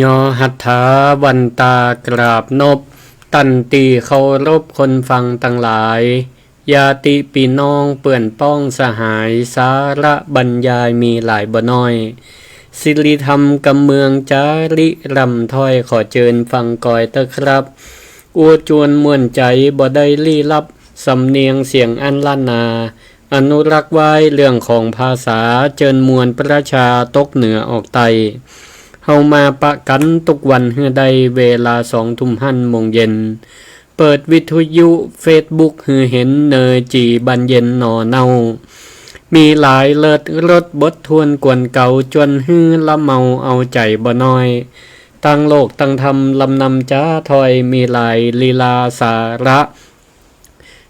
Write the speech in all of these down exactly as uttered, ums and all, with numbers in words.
ยอหัตถาวันตากราบนบ ตันติเคารพคนฟังตังหลาย ญาติปี้น้องเปื้อนป้องสหาย สาระบรรยายมีหลายบ่น้อย สิริธรรมกำเมืองจาริร่ำถ้อย ขอเจิญฟังกอยเต๊อะครับ อัวจวนม่วนใจ๋บ่ได้ลี้ลับ สำเนียงเสียงอันล้านนา อนุรักษ์ไว้เรื่องของภาษา เจิญมวลประชาตกเหนือออกใต้ เฮามาปะกั๋นทุกวันหื้อได้เวลาสองทุ่มหั้นโมงเย็น เปิดวิทยุเฟซบุ๊กหื้อเห็นเนอจี่บานเย็นหน่อเน่า มีหลายเลิศรสบททวนกวนเก่า จวนหื้อละเมาเอาใจ๋บ่น้อย ตังโลกตังธรรมลำนำจ๋าถ้อย มีหลายลีลาสาระ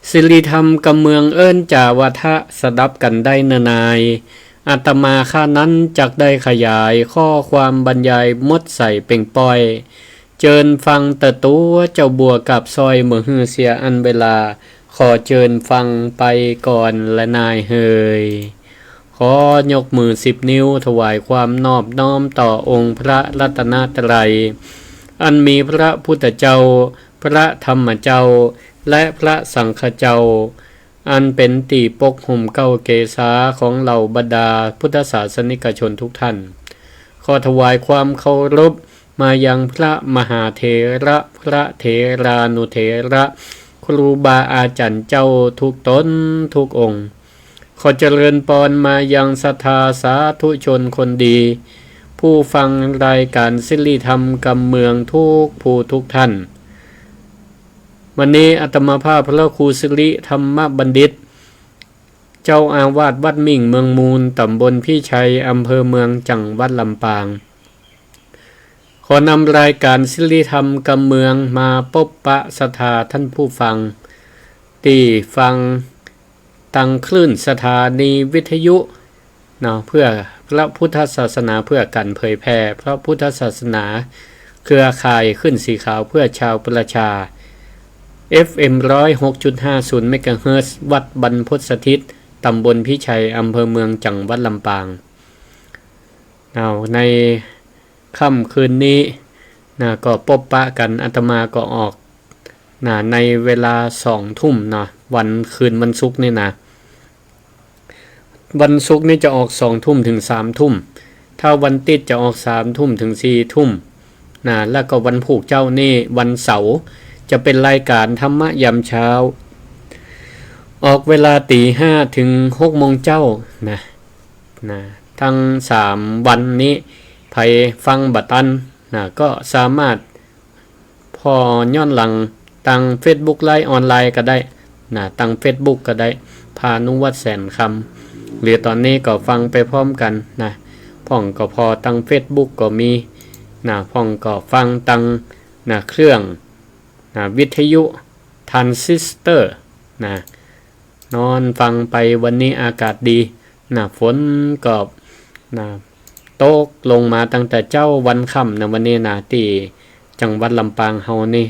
สิริธรรมกำเมืองเอิ้นจ๋าวาทะ สดับกั๋นได้เนอนาย อาตมาข้านั้นจักได้ขยาย ข้อความบรรยายหมดใส่เป่งป้อย เจิญฟังเต๊อะตั๋วเจ้าบัวกาบซ้อย บ่หื้อเสียอันเวลา ขอเจิญฟังไปก่อนแลนายเหย ขอยกมือสิบนิ้วถวายความนอบน้อมต่อองค์พระรัตนตรัย อันมีพระพุทธเจ้า พระธรรมเจ้า และพระสังฆเจ้า อันเป๋นตี้ปกห่มเกล้าเกศาของเหล่าบรรดาพุทธศาสนิกชนทุกท่าน ขอถวายความเคารพมายังพระมหาเถระ พระเถรานุเถระ ครูบาอาจ๋ารย์เจ้าทุกต๋นทุกองค์ ขอเจริญปอนมายังศรัทธาสาธุชนคนดี ผู้ฟังรายการสิริธรรมกำเมืองทุกผู้ทุกท่าน วันนี้อาตมาภาพพระครูสิริธรรมบัณฑิต เจ้าอาวาสวัดมิ่งเมืองมูล ต๋ำบลพิชัย อำเภอเมือง จังหวัดลำปาง ขอนำรายการสิริธรรมกำเมืองมาปบปะศรัทธาท่านผู้ฟัง ตี้ฟังตังคลื่นสถานีวิทยุเนาะ เพื่อพระพุทธศาสนา เพื่อก๋านเผยแผ่พระพุทธศาสนา เครือข่ายคลื่นสีขาวเพื่อชาวประชา เอฟเอ็ม ร้อยหกจุดห้าศูนย์ เมกะเฮิรตซ์ วัดบรรพตสถิต ต๋ำบลพิชัย อำเภอเมือง จังหวัดลำปาง เอา ในค่ำคืนนี้นะ ก็ปบปะกั๋น อาตมาก็ออกนะ ในเวลาสองทุ่มเนาะ วันคืนวันศุกร์นี่นะ วันศุกร์นี่จะออกสองทุ่มถึงสามทุ่ม ถ้าวันติ๊ดจะออกสามทุ่มถึงสี่ทุ่มนะ แล้วก็วันพูกเจ๊านี่ วันเสาร์ จะเป๋นรายการธรรมะยามเช้า ออกเวลาตี๋ห้าถึงหกโมงเจ๊านะ นะ ตังสามวันนี้ ใผฟังบ่ตันนะ ก็สามารถผ่อย้อนหลังตังเฟซบุ๊กไลฟ์ออนไลน์ก็ได้นะ ตังเฟซบุ๊กก็ได้ พานุวัฒน์ แสนคำ หรือต๋อนนี้ก็ฟังไปพร้อมกั๋นนะ พ่องก็ผ่อตังเฟซบุ๊กก็มีนะ พ่องก็ฟังตังนะ เครื่องนะ วิทยุทรานซิสเตอร์นะ นอนฟังไป วันนี้อากาศดีนะ ฝนก็นะ ตกลงมาตั้งแต่เจ๊าวันค่ำนะ วันนี้นะ ตี้จังหวัดลำปางเฮานี่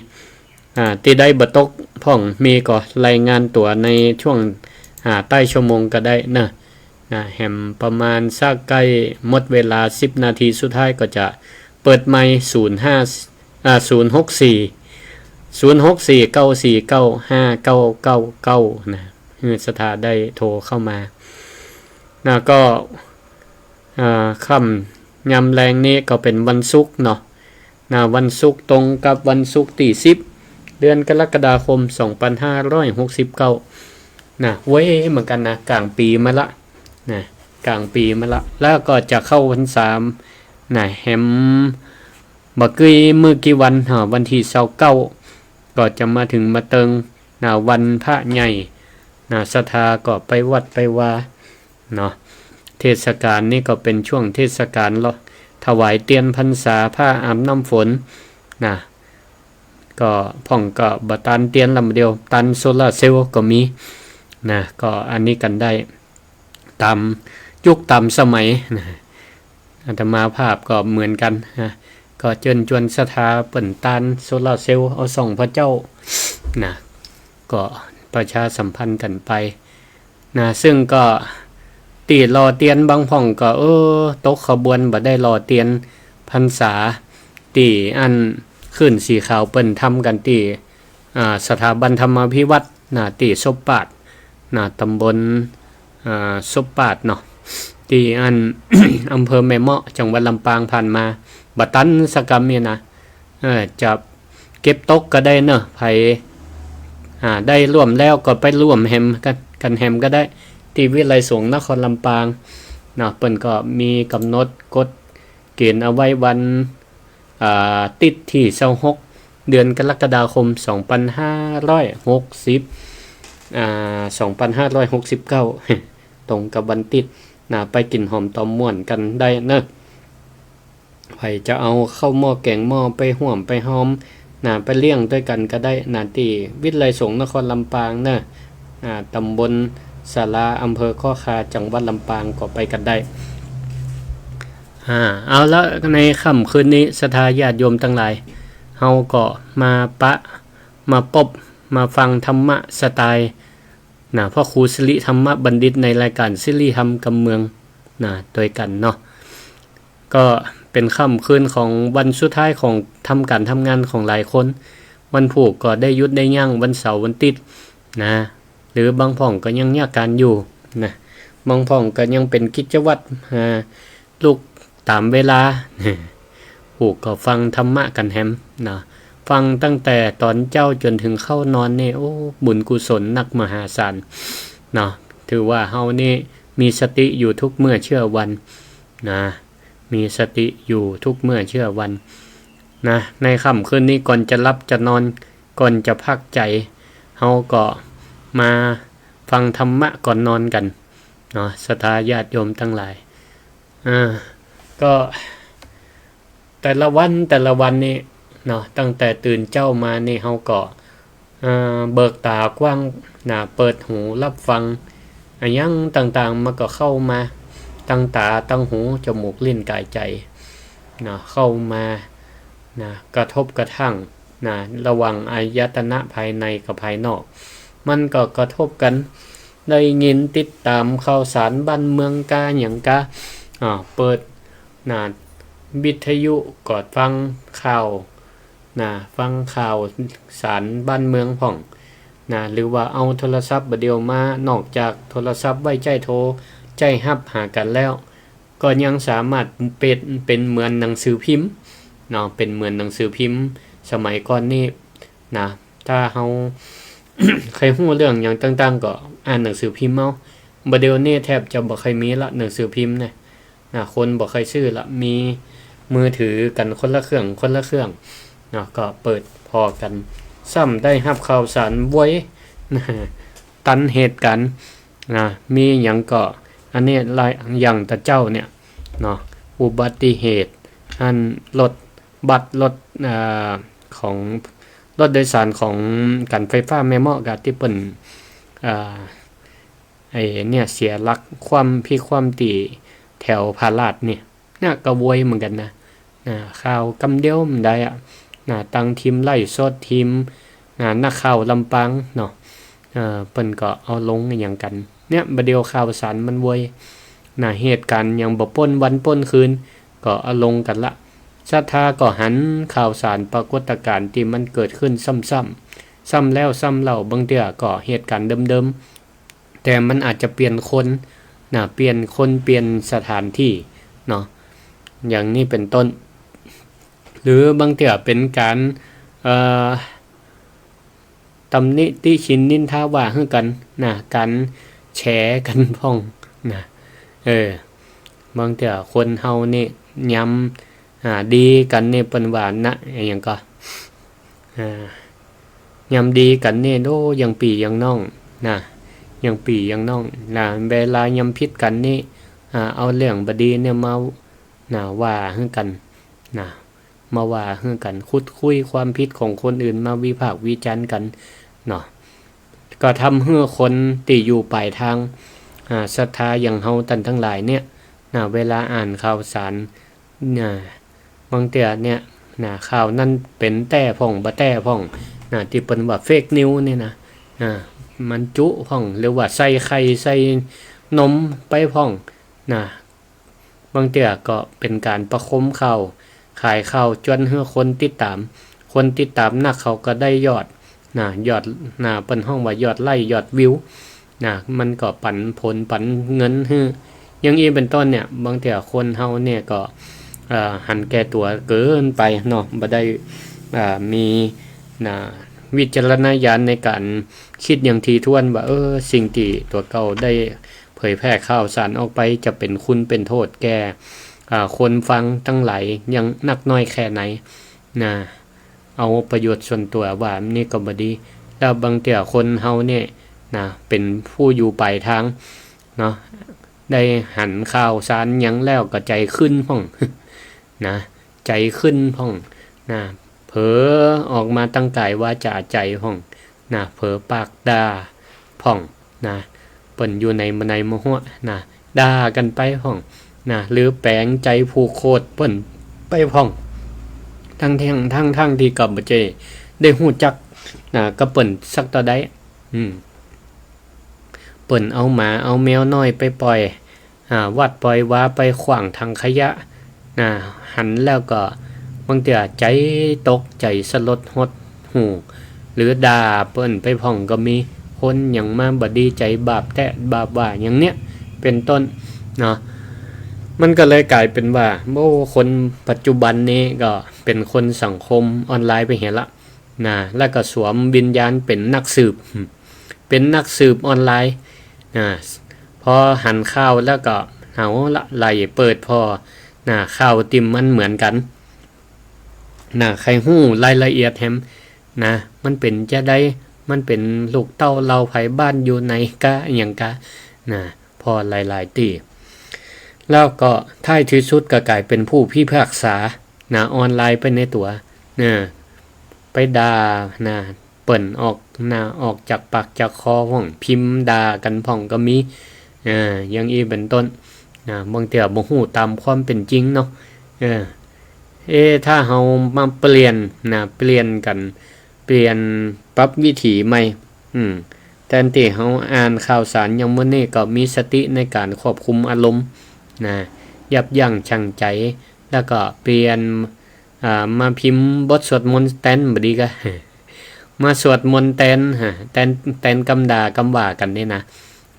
อ่า ตี้ใดบ่ตกพ่องมีก็รายงานตั๋วในช่วง อ่า ใต้ชั่วโมงก็ได้เนาะ นะ แหมประมาณสักใก้หมดเวลาสิบนาทีสุดท้ายก็จะเปิดไมค์ ศูนย์ห้า อ่า ศูนย์หกสี่ ศูนย์หกสี่ เก้าสี่เก้า ห้าเก้าเก้าเก้า นะ หื้อศรัทธาได้โทรเข้ามา นะ ก็ อ่า ค่ำยามแลงนี้ก็เป๋นวันศุกร์เนาะ นะ วันศุกร์ตรงกับวันศุกร์ตี้สิบ เดือนกรกฎาคม สองปันห้าร้อยหกสิบเก้า นะ เว้ย เหมือนกั๋นนะ ก๋างปี๋มาละ นะ ก๋างปี๋มาละ แล้วก็จะเข้าพรรษา นะ แหมบ่าเกื้อมื้อกี้วัน ฮะ วันตี้ซาวเก้า ก็จะมาเถิงมาเติง นะ วันพระใหญ่ นะ ศรัทธาก็ไปวัดไปวา เนาะ เทศกาลนี้ก็เป๋นช่วงเทศกาลเลาะ ถวายเตียนพรรษา พระอาบน้ำฝน นะ ก็พ่องก็บ่ตันเตียนลำเดียว ตันโซลาร์เซลล์ก็มี นะ ก็อันนี้กั๋นได้ ต๋ามยุคต๋ามสมัย นะ อาตมาภาพก็เหมือนกั๋น นะ ก็เจิญจวนศรัทธาเปิ้นตันโซลาร์เซลล์ เอาส่องพระเจ้า นะ ก็ประชาสัมพันธ์กั๋นไป นะ ซึ่งก็ตี้หล่อเตียนบางพ่องก็ เออ ตกขบวนบ่ได้หล่อเตียนพรรษา ตี้อั้นคลื่นสีขาวเปิ้นทำกั๋นตี้ อ่า สถาบันธรรมาภิวัฒน์นะ ตี้ศพปราชญ์นะ ตำบล อ่า ศพปราชญ์เนาะ ตี้อั้น อำเภอแม่เมาะ จังหวัดลำปาง ผ่านมา บ่ตันสักกำเนี่ยนะ เออ จะเก็บตกก็ได้เนาะ ใผ อ่า ได้ร่วมแล้วก็ไปร่วมแหมกั๋น กั๋นแหมก็ได้ ตี้วิทยาลัยสงฆ์นครลำปางเนาะ เปิ้นก็มีก๋ำหนดกฎเกณฑ์เอาไว้วัน อ่า ติ๊ดตี้ซาวหก เดือนกรกฎาคม สองปันห้าร้อยหกสิบ อ่า สองปันห้าร้อยหกสิบเก้า ตรงกับวันติ๊ดนะ ไปกิ๋นหอมตอมม่วนกั๋นได้เนาะ ใผจะเอาข้าวหม้อแก๋งหม้อไปฮ่วมไปฮอมนะ ไปเลี้ยงตวยกั๋นก็ได้นะ ตี้วิทยาลัยสงฆ์นครลำปางเนาะ อ่า ตำบลศาลา อำเภอข้อคา จังหวัดลำปาง ก็ไปกั๋นได้ อ่า เอาละ ในค่ำคืนนี้ ศรัทธาญาติโยมตังหลาย เฮาก็มาปะ มาปบ มาฟังธรรมะสไตล์นะ พระครูสิริธรรมบัณฑิต ในรายการสิริธรรมกำเมืองนะ ตวยกั๋นเนาะ ก็เป๋นค่ำคืนของวันสุดท้ายของทำก๋านทำงานของหลายคน วันพูกก็ได้หยุดได้ยั้ง วันเสาร์วันติ๊ดนะ หรือบางพ่องก็ยังเยียะก๋านอยู่นะ บางพ่องก็ยังเป๋นกิจวัตร อ่า ลุกต๋ามเวลา พูกก็ฟังธรรมะกั๋นแหมนะ ฟังตั้งแต่ต๋อนเจ๊าจ๋นเถิงเข้านอนนี่ โอ้ บุญกุศลนักมหาศาลเนาะ ถือว่าเฮานี่มีสติอยู่ทุกเมื่อเชื่อวันนะ มีสติอยู่ทุกเมื่อเชื่อวันนะ ในค่ำคืนนี้ก่อนจะหลับจะนอน ก่อนจะพักใจ๋ เฮาก็มาฟังธรรมะก่อนนอนกั๋นเนาะ ศรัทธาญาติโยมตังหลาย อ่า ก็แต่ละวันแต่ละวันนี่เนาะ ตั้งแต่ตื่นเจ๊ามานี่ เฮาก็ เอ่อ เบิกต๋ากว้างนะ เปิดหูฮับฟัง อะหยังต่างๆ มันก็เข้ามา ตังต๋า ตังหู จมูก ลิ้น ก๋าย ใจ๋ นะ เข้ามา นะ กระทบกระทั่ง นะ ระหว่างอายตนะภายในกับภายนอก มันก็กระทบกั๋น ได้ยินติดต๋ามข่าวสารบ้านเมืองกาหยังกา อ่า เปิด นะ วิทยุก็ฟังข่าว นะ ฟังข่าวสารบ้านเมืองพ่อง นะ หรือว่าเอาโทรศัพท์บ่าเดี่ยวมา นอกจากโทรศัพท์ไว้ใจ๊โทร ใจ๊ฮับหากั๋นแล้ว ก็ยังสามารถเป๋น เป๋นเหมือนหนังสือพิมพ์เนาะ เป๋นเหมือนหนังสือพิมพ์สมัยก่อนนี่นะ ถ้าเฮา ใค่ฮู้เรื่องหยังต่างๆ ก็อ่านหนังสือพิมพ์เอา บ่าเดี่ยวนี้แทบจะบ่ใค่มีละหนังสือพิมพ์นะ นะ คนบ่ใค่ซื้อละ มีมือถือกั๋นคนละเครื่อง คนละเครื่องเนาะ ก็เปิดผ่อกั๋น ซ้ำได้ฮับข่าวสารไว นะ ตันเหตุก๋ารณ์นะ มีหยังก็ อันนี้ละ อย่างตะเจ๊าเนี่ยเนาะ อุบัติเหตุ อันรถบัส รถ อ่า ของรถโดยสารของก๋านไฟฟ้าแม่เมาะกาตี้เปิ้น อ่า ไอ้เนี่ยเสียหลักคว่ำ พลิกคว่ำตี้แถวพระราชเนี่ย เนี่ยก็ไวเหมือนกั๋นนะ นะ ข่าวกำเดียวบ่ได้อะ นะ ตังทีมไลฟ์สด ทีม นะ นักข่าวลำปางเนาะ เอ่อ เปิ้นก็เอาลงอะหยังกั๋น เนี่ย บ่าเดี่ยวข่าวสารมันไว นะ เหตุก๋ารณ์หยังบ่ป๊นวันป๊นคืน ก็เอาลงกั๋นละ ศรัทธาก็หันข่าวสารปรากฏก๋ารณ์ตี้มันเกิดขึ้นซ้ำๆ ซ้ำแล้วซ้ำเล่า บางเตื้อก็เหตุก๋ารณ์เดิมๆ แต่มันอาจจะเปลี่ยนคน นะ เปลี่ยนคน เปลี่ยนสถานที่เนาะ อย่างนี้เป๋นต้น หรือบางเตื้อเป๋นก๋าน เอ่อ ตำหนิติฉินนินทาว่าหื้อกั๋นนะ ก๋านแฉกั๋นพ่องนะ เออ บางเตื้อคนเฮานี่ยาม อ่า ดีกั๋นนี่เปิ้นว่านะ อะหยังก็ อ่า ยามดีกั๋นนี่ โอ้ ยังปี้ยังน้องนะ ยังปี้ยังน้องนะ เวลายามผิดกั๋นนี่ อ่า เอาเรื่องบ่ดีเนี่ยมา นะ ว่าหื้อกั๋นนะ มาว่าหื้อกั๋น ขุดคุยความผิดของคนอื่นมาวิพากษ์วิจารณ์กั๋นเนาะ ก็ทำหื้อคนตี้อยู่ป๋ายตาง อ่า ศรัทธาอย่างเฮาต้านตังหลายเนี่ยนะ เวลาอ่านข่าวสาร นะ บางเตื้อเนี่ยนะ ข่าวนั้นเป๋นแต๊พ่อง บ่แต๊พ่องนะ ตี้เปิ้นว่าเฟกนิวส์เนี่ยนะ อ่า มันจุพ่อง หรือว่าใส่ไข่ใส่นมไปพ่องนะ บางเตื้อก็เป๋นก๋านประโคมข่าว ขายข่าวจวนหื้อคนติดต๋าม คนติดต๋ามนักเขาก็ได้ยอด นะ ยอด นะ เปิ้นฮ้องว่ายอดไลก์ ยอดวิว นะ มันก็ปันผลปันเงินหื้อ อย่างอี้เป๋นต้นเนี่ย บางเตื้อคนเฮาเนี่ยก็ เอ่อ หันแก่ตั๋วเกินไปเนาะ บ่ได้ อ่า มี นะ วิจารณญาณในก๋านกึ๊ดอย่างถี่ถ้วนว่า เออ สิ่งตี้ตั๋วเก่าได้เผยแพร่ข่าวสารออกไปจะเป๋นคุณเป๋นโต้ษแก่ อ่า คนฟังตังหลายอย่างนักน้อยแค่ไหน นะ เอาประโยชน์ส่วนตั๋วว่านี่ก็บ่ดี แล้วบางเตื้อคนเฮาเนี่ย นะ เป๋นผู้อยู่ป๋ายตาง เนาะ ได้หันข่าวสารหยังแล้วก็ใจ๋ขึ้นพ่อง นะ ใจ๋ขึ้นพ่อง นะ เผลอออกมาตังก๋ายวาจาใจ๋พ่อง นะ เผลอปากด่าพ่อง นะ เปิ้นอยู่ในมะไนมะฮั้ว นะ ด่ากั๋นไปพ่อง นะ หรือแป๋งใจ๋ผูกโขดเปิ้นไปพ่อง ตังๆ ตังๆ ตี้ก็บ่ใจ้ได้ฮู้จัก นะ กับเปิ้นสักเต้าใด อืม เปิ้นเอาหมาเอาแมวน้อยไปป่อย อ่า วัดป่อยวา ไปขว้างถังขยะ นะ หันแล้วก็บางเตื้อใจ๋ตกใจ๋สลดหดหู่ หรือด่าเปิ้นไปพ่องก็มี คนหยังมาบ่ดีใจ๋ บาปแต๊บาปว่าอย่างเนี้ย เป๋นต้น เนาะ มันก็เลยก๋ายเป๋นว่า โอ้ คนปัจจุบันนี้ก็เป๋นคนสังคมออนไลน์ไปเหียละ นะ แล้วก็สวมวิญญาณเป๋นนักสืบ เป๋นนักสืบออนไลน์ นะ พอหันข่าวแล้วก็เอาละ ไล่เปิดผ่อ นะ ข่าวตี้มันเหมือนกั๋น นะ ใค่ฮู้รายละเอียดแหม นะ มันเป๋นจาใด มันเป๋นลูกเต้าเหล่าใผ บ้านอยู่ไหนกา อะหยังกา นะ ผ่อหลายๆ ตี้ แล้วก็ท้ายตี้สุดก็ก๋ายเป๋นผู้พิพากษา นะ ออนไลน์ไปในตั๋ว นะ ไปด่า นะ เปิ้นออก นะ ออกจากปากจากคอพ่อง พิมพ์ด่ากั๋นพ่องก็มี เออ อย่างอี้เป๋นต้น นะ บางเตื้อบ่ฮู้ต๋ามความเป๋นจริงเนาะ เออ เอ๊ะ ถ้าเฮามาเปลี่ยน นะ เปลี่ยนกั๋น เปลี่ยนปรับวิถีใหม่ อืม แตนตี้เฮาอ่านข่าวสารอย่างมื้อนี้ก็มีสติในก๋านควบคุมอารมณ์ นะ ยับยั้งชั่งใจ๋ แล้วก็เปลี่ยน อ่า มาพิมพ์บทสวดมนต์แตนบ่ดีกา มาสวดมนต์แตน ฮะ แตน แตนกำด่ากำว่ากั๋นนี่นะ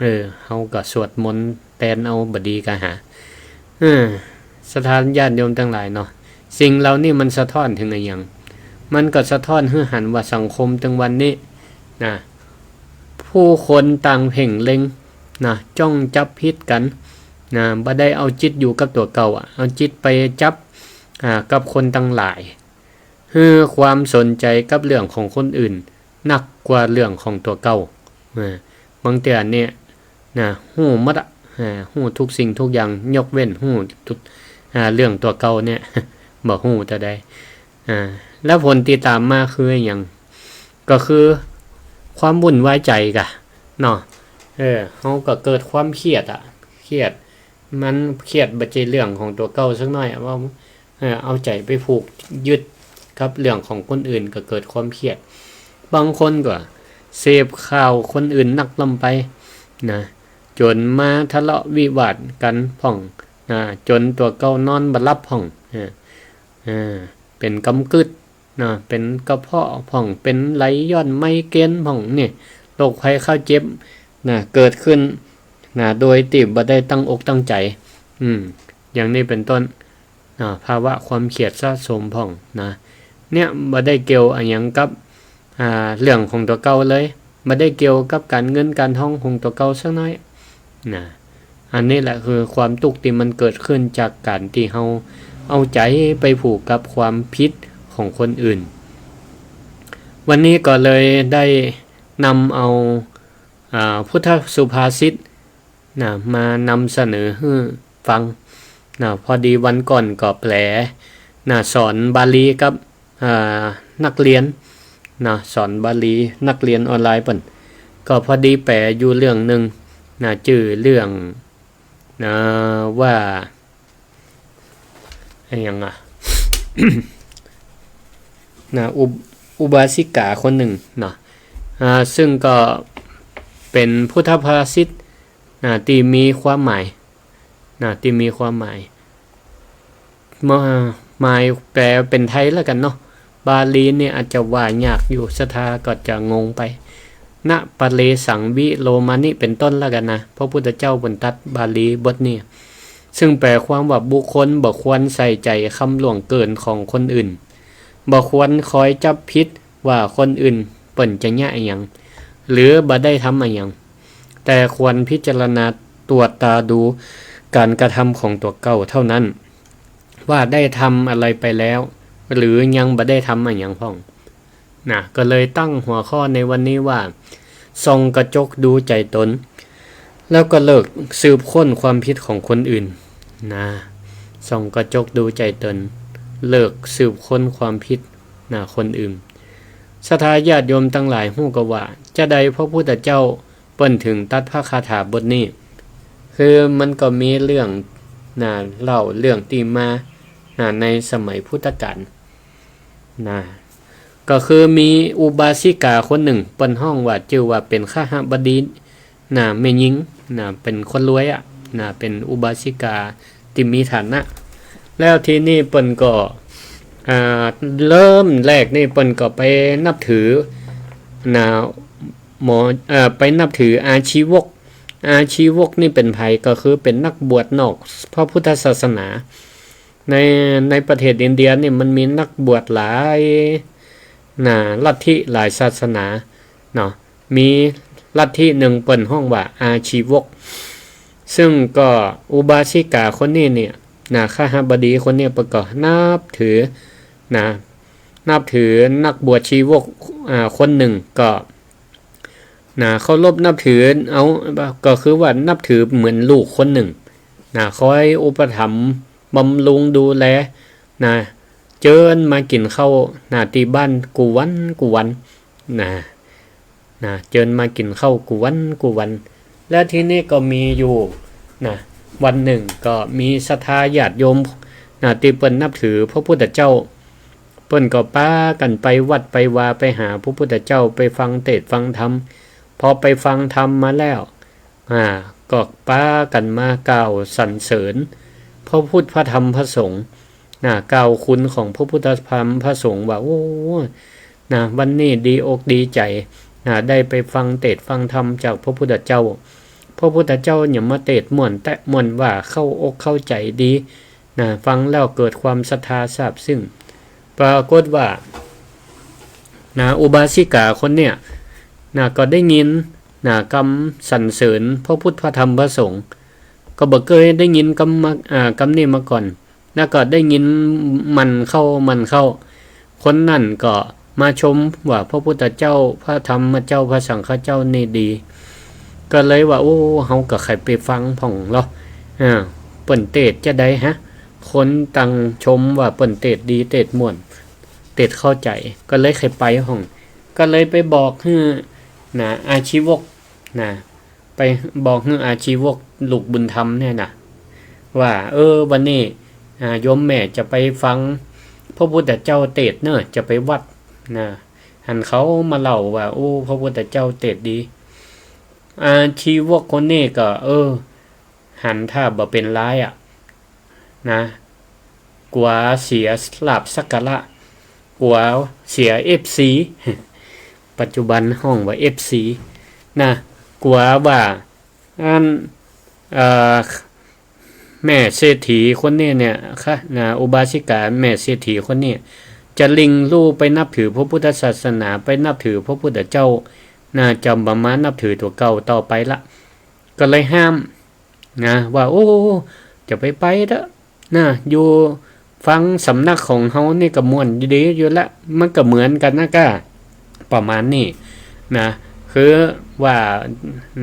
เออ เฮาก็สวดมนต์แตนเอาบ่ดีกาหา เออ ศรัทธาญาติโยมตังหลายเนาะ สิ่งเหล่านี้มันสะท้อนเถิงอะหยัง มันก็สะท้อนหื้อหันว่าสังคมตึงวันนี้ นะ ผู้คนต่างเพ่งเล็ง นะ จ้องจับผิดกั๋น นะ บ่ได้เอาจิตอยู่กับตั๋วเก่าอะ เอาจิตไปจับ อ่า กับคนตังหลาย หื้อความสนใจ๋กับเรื่องของคนอื่นนักกว่าเรื่องของตั๋วเก่า อ่า บางเตื้อเนี่ย นะ ฮู้หมดอะ อ่า ฮู้ทุกสิ่งทุกอย่าง ยกเว้นฮู้ตั๋ว อ่า เรื่องตั๋วเก่าเนี่ย บ่ฮู้เต้าใด อ่า แล้วผลตี้ต๋ามมาคืออะหยัง ก็คือความวุ่นวายใจ๋กา เนาะ เออ เฮาก็เกิดความเครียดอะ เครียด มันเครียดบ่ใจ้เรื่องของตั๋วเก่าสักหน้อยอะ ว่า เออ เอาใจ๋ไปผูกยึดกับเรื่องของคนอื่นก็เกิดความเครียด บางคนก็เสพข่าวคนอื่นนักล้ำไป นะ จ๋นมาทะเลาะวิวาทกั๋นพ่อง นะ จ๋นตั๋วเก่านอนบ่หลับพ่อง เออ เออ เป๋นกำกึ๊ด นะ เป๋นกระเพาะพ่อง เป๋นไหลย้อนไมเกรนพ่อง นี่ โรคภัยไข้เจ็บ นะ เกิดขึ้น นะ โดยตี้บ่ได้ตั้งอกตั้งใจ๋ อืม อย่างนี้เป๋นต้น นะ ภาวะความเครียดสะสมพ่อง นะ เนี่ย บ่ได้เกี่ยวอะหยังกับ อ่า เรื่องของตั๋วเก่าเลย บ่ได้เกี่ยวกับก๋านเงินก๋านทองของตั๋วเก่าสักหน้อย นะ อันนี้แหละคือความตุ๊กข์ตี้มันเกิดขึ้นจากก๋านตี้เฮาเอาใจ๋ไปผูกกับความผิดของคนอื่น วันนี้ก็เลยได้นำเอา อ่า พุทธสุภาษิต นะ มานำเสนอหื้อฟัง นะ พอดีวันก่อนก็แปล นะ สอนบาลีกับ อ่า นักเรียน นะ สอนบาลีนักเรียนออนไลน์เปิ้น ก็พอดีแปลอยู่เรื่องนึ่ง นะ จื้อเรื่อง นะ ว่า อะหยังอะ นะ อุบ- อุบาสิกาคนนึ่งเนาะ อ่า ซึ่งก็เป๋นพุทธภาษิต นะ ตี้มีความหมาย นะ ตี้มีความหมาย มา หมายแปลเป๋นไทยแล้วกั๋นเนาะ บาลีเนี่ยอาจจะว่ายากอยู่ ศรัทธาก็จะงงไป นะปะเรสังวิโลมานิ เป๋นต้นแล้วกั๋นนะ พระพุทธเจ้าเปิ้นตรัสบาลีบทเนี่ย ซึ่งแปลความว่าบุคคลบ่ควรใส่ใจ๋กำล่วงเกินของคนอื่น บ่ควรคอยจับผิดว่าคนอื่นเปิ้นจะเยียะอะหยัง หรือบ่ได้ทำอะหยัง แต่ควรพิจารณาตรวจตราดูก๋านกระทำของตั๋วเก่าเต้านั้น ว่าได้ทำอะไรไปแล้ว หรือยังบ่ได้ทำอะหยังพ่อง นะ ก็เลยตั้งหัวข้อในวันนี้ว่า ส่องกระจกดูใจ๋ตน แล้วก็เลิกสืบค้นความผิดของคนอื่น นะ ส่องกระจกดูใจ๋ตน เลิกสืบค้นความผิด นะ คนอื่น ศรัทธาญาติโยมตังหลายฮู้ก่อว่า จาใดพระพุทธเจ้าเปิ้นถึงตรัสพระคาถาบทนี้ คือมันก็มีเรื่อง นะ เล่าเรื่องตี้มา นะ ในสมัยพุทธกาล นะ ก็คือมีอุบาสิกาคนนึ่ง เปิ้นฮ้องว่าจื้อว่าเป๋นคหบดี นะ แม่ญิง นะ เป๋นคนรวยอะ นะ เป๋นอุบาสิกาตี้มีฐานะ แล้วทีนี้เปิ้นก็ อ่า เริ่มแรกนี่เปิ้นก็ไปนับถือ นะ หมอ เอ่อ ไปนับถืออาชีวก อาชีวกนี่เป๋นใผ ก็คือเป๋นนักบวชนอกพระพุทธศาสนา ใน ในประเทศอินเดียนี่มันมีนักบวชหลาย นะ ลัทธิหลายศาสนา เนาะ มีลัทธินึ่งเปิ้นฮ้องว่าอาชีวก ซึ่งก็อุบาสิกาคนนี้เนี่ย นะ คหบดีคนนี้เปิ้นก็นับถือ นะ นับถือนักบวชชีวก อ่า คนนึ่งก็ นะ เคารพนับถือ เอา ก็คือว่านับถือเหมือนลูกคนนึ่ง นะ คอยอุปถัมภ์บำรุงดูแล นะ เจิญมากิ๋นข้าว นะ ตี้บ้านกู้วันกู้วัน นะ นะ เจิญมากิ๋นข้าวกู้วันกู้วัน และทีนี้ก็มีอยู่ นะ วันนึ่งก็มีศรัทธาญาติโยม นะ ตี้เปิ้นนับถือพระพุทธเจ้า เปิ้นก็ปากั๋นไปวัดไปวา ไปหาพระพุทธเจ้า ไปฟังเตสน์ฟังธรรม พอไปฟังธรรมมาแล้ว อ่า ก็ปากั๋นมากล่าวสรรเสริญพระพุทธพระธรรมพระสงฆ์ นะ กล่าวคุณของพระพุทธพระธรรมพระสงฆ์ว่า โอ้ นะ วันนี้ดีอกดีใจ๋ นะ ได้ไปฟังเตสน์ฟังธรรมจากพระพุทธเจ้า พระพุทธเจ้าเนี่ยมาเตสน์ม่วนแต๊ม่วนว่า เข้าอกเข้าใจ๋ดี นะ ฟังแล้วเกิดความศรัทธาซาบซึ้ง ปรากฏว่า นะ อุบาสิกาคนเนี่ย นะ ก็ได้ยิน นะ กำสรรเสริญพระพุทธพระธรรมพระสงฆ์ ก็บ่เกยได้ยินกำมา อ่า กำนี้มาก่อน แล้วก็ได้ยินหมั่นเข้า หมั่นเข้า คนนั้นก็มาชมว่าพระพุทธเจ้า พระธรรมเจ้า พระสังฆเจ้านี่ดี ก็เลยว่า โอ้ เฮาก็ใค่ไปฟังพ่องลอ อ่า เปิ้นเตสน์จาใดฮะ คนตังชมว่าเปิ้นเตสน์ดี เตสน์ม่วน เตสน์เข้าใจ๋ ก็เลยใค่ไปพ่อง ก็เลยไปบอกหื้อ นะ อาชีวก นะ ไปบอกหื้ออาชีวกลูกบุญธรรมเนี่ยนะ ว่า เออ วันนี้ อ่า โยมแม่จะไปฟังพระพุทธเจ้าเตสน์เน่อ จะไปวัด นะ หันเขามาเล่าว่า โอ้ พระพุทธเจ้าเตสน์ดี อาชีวกคนนี้ก็ เออ หันท่าบ่เป๋นร้ายอะ นะ กั๋วเสียลาภสักการะ กั๋วเสียเอฟซี ปัจจุบันฮ้องว่าเอฟซี นะ กั๋วว่า อัน เอ่อ แม่เศรษฐีคนนี้เนี่ย คะ นะ อุบาสิกาแม่เศรษฐีคนนี้ จะหลิ้งลู่ไปนับถือพระพุทธศาสนา ไปนับถือพระพุทธเจ้า นะ จะบ่มานับถือตั๋วเก่าต่อไปละ ก็เลยห้าม นะ ว่า โอ้ จะไปไปเต๊อะ นะ อยู่ฟังสำนักของเฮานี่ก็ม่วนดีอยู่ละ มันก็เหมือนกั๋นนะก้า ประมาณนี้ นะ คือว่า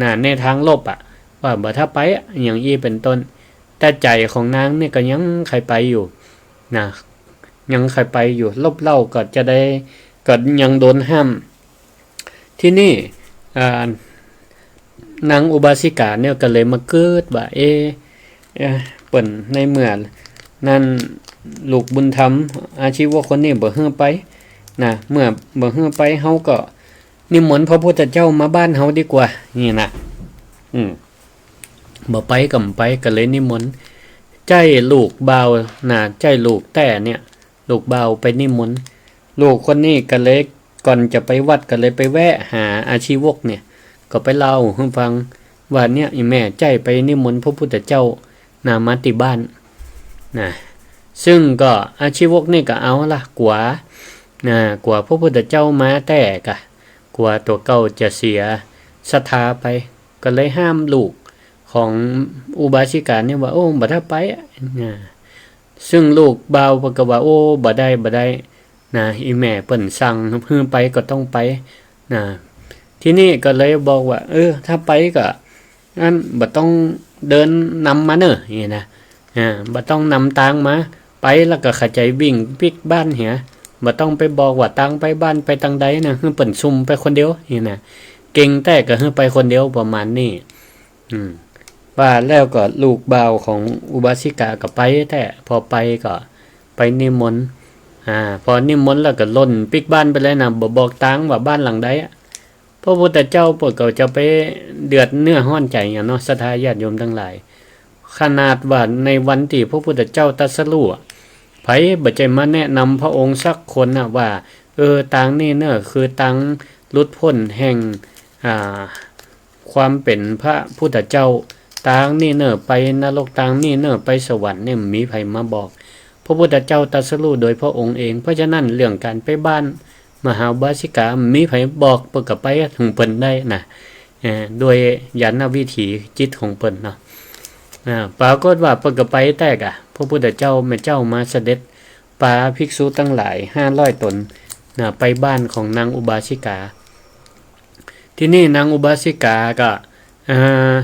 นะ ในทางลบอะ ว่าบ่ถ้าไปอะ อย่างอี้เป๋นต้น แต่ใจ๋ของนางนี่ก็ยังใค่ไปอยู่ นะ ยังใค่ไปอยู่ ลบเล่าก็จาใด ก็ยังโดนห้าม ทีนี้ อ่า นางอุบาสิกาเนี่ยก็เลยมากึ๊ดว่า เอ๊ะ เอ๊ะ เปิ้นในเมื่อนั้นลูกบุญธรรมอาชีวกคนนี้บ่หื้อไป นะ เมื่อบ่หื้อไป เฮาก็นิมนต์พระพุทธเจ้ามาบ้านเฮาดีกว่า นี่นะ อืม บ่ไปก็บ่ไป ก็เลยนิมนต์ ใจ๊ลูกบ่าวนะ ใจ๊ลูกแต๊เนี่ย ลูกบ่าวไปนิมนต์ ลูกคนนี้ก็เลย ก่อนจะไปวัดก็เลยไปแวะหาอาชีวกเนี่ย ก็ไปเล่าหื้อฟังว่าเนี่ย อี่แม่ใจ๊ไปนิมนต์พระพุทธเจ้านะ มาตี้บ้านนะ ซึ่งก็อาชีวกนี่ก็เอาละ กั๋วนะ กั๋วพระพุทธเจ้ามาแต๊กะ กั๋วตั๋วเก่าจะเสียศรัทธาไป ก็เลยห้ามลูกของอุบาสิกาเนี่ยว่า โอ้ บ่ต้าไปอะนะ ซึ่งลูกบ่าวเปิ้นก็ว่า โอ้ บ่ได้ บ่ได้นะ อี่แม่เปิ้นสั่งหื้อไปก็ต้องไปนะ ทีนี้ก็เลยบอกว่า เออ ถ้าไปก็อัน บ่ต้องเดินนำมาเน่อ นี่นะ อ่า บ่ต้องนำตางมา ไปแล้วก็เข้าใจ๋วิ่งปิ๊กบ้านเหีย บ่ต้องไปบอกว่าตางไปบ้านไปตางใดนะ หื้อเปิ้นซุ่มไปคนเดียว นี่นะ เก่งแต๊ก็หื้อไปคนเดียว ประมาณนี้ อืม ว่าแล้วก็ลูกบ่าวของอุบาสิกาก็ไปแต๊ พอไปก็ไปนิมนต์ อ่า พอนิมนต์แล้วก็ล่นปิ๊กบ้านไปเลยนะ บ่บอกตางว่าบ้านหลังใดอะ พระพุทธเจ้าเปิ้นก็จะไปเดือดเนื้อฮ้อนใจ๋หยังเนาะ ศรัทธาญาติโยมตังหลาย ขนาดว่าในวันตี้พระพุทธเจ้าตรัสรู้อะ ใผบ่ใจ้มาแนะนำพระองค์สักคนนะว่า เออ ตางนี้เน่อคือตางหลุดป๊นแห่ง อ่า ความเป๋นพระพุทธเจ้า ตางนี้เน่อไปนรก ตางนี้เน่อไปสวรรค์เนี่ย บ่มีใผมาบอก พระพุทธเจ้าตรัสรู้โดยพระองค์เอง เพราะฉะนั้นเรื่องก๋านไปบ้านมหาอุบาสิกา บ่มีใผบอก เปิ้นก็ไปของเปิ้นได้นะ เอ่อ ด้วยญาณวิถีจิตของเปิ้นเนาะ อ่า ปรากฏว่าเปิ้นก็ไปแต๊กะ พระพุทธเจ้า แม่เจ้ามาเสด็จ ปาภิกษุตังหลายห้าร้อยต๋นนะ ไปบ้านของนางอุบาสิกา ทีนี้นางอุบาสิกาก็ เอ่อ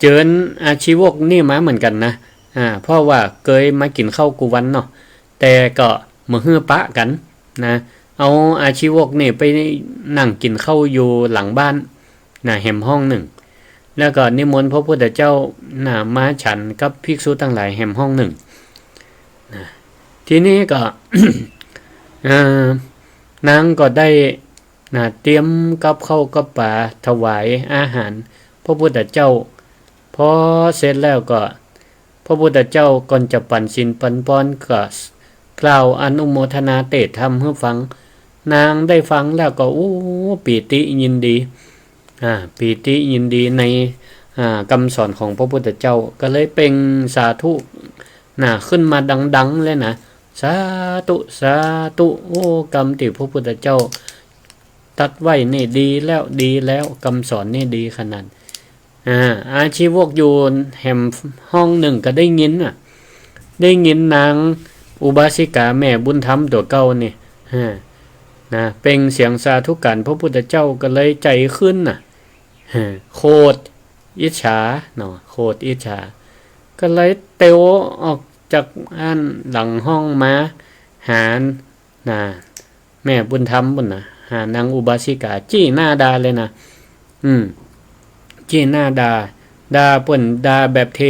เจิญอาชีวกนี่มาเหมือนกั๋นนะ อ่า เพราะว่าเกยมากิ๋นข้าวกู้วันเนาะ แต่ก็บ่หื้อปะกั๋นนะ เอาอาชีวกนี่ไปนั่งกิ๋นข้าวอยู่หลังบ้านนะ แหมห้องนึ่ง แล้วก็นิมนต์พระพุทธเจ้านะ มาฉันกับภิกษุตังหลายแหมห้องนึ่งนะ ทีนี้ก็ เอ่อ นางก็ได้นะ เตรียมกับข้าวกับป๋าถวายอาหารพระพุทธเจ้า พอเสร็จแล้วก็ พระพุทธเจ้าก่อนจะปั๋นศีลปั๋นพรก็กล่าวอนุโมทนาเตศน์ธรรมหื้อฟัง นางได้ฟังแล้วก็ โอ้ ปีติยินดี อ่า ปีติยินดีใน อ่า กำสอนของพระพุทธเจ้า ก็เลยเปล่งสาธุนะ ขึ้นมาดังๆ เลยนะ สาธุ สาธุ โอ้ กำตี้พระพุทธเจ้าตรัสไว้นี่ดีแล้ว ดีแล้ว กำสอนนี่ดีขนาด อ่า อาชีวกอยู่แหมห้องนึ่งก็ได้ยินน่ะ ได้ยินนางอุบาสิกาแม่บุญธรรมตั๋วเก่านี่ อ่า นะ เปล่งเสียงสาธุก๋านพระพุทธเจ้าก็เลยใจ๋ขึ้นน่ะ อ่า โขดอิจฉาเนาะ โขดอิจฉา ก็เลยเตียวออกจากอันหลังห้องมาหา นะ แม่บุญธรรมปุ้นนะ หานางอุบาสิกา จี้หน้าด่าเลยนะ อืม จี้หน้าด่า ด่าเปิ้น ด่าแบบเท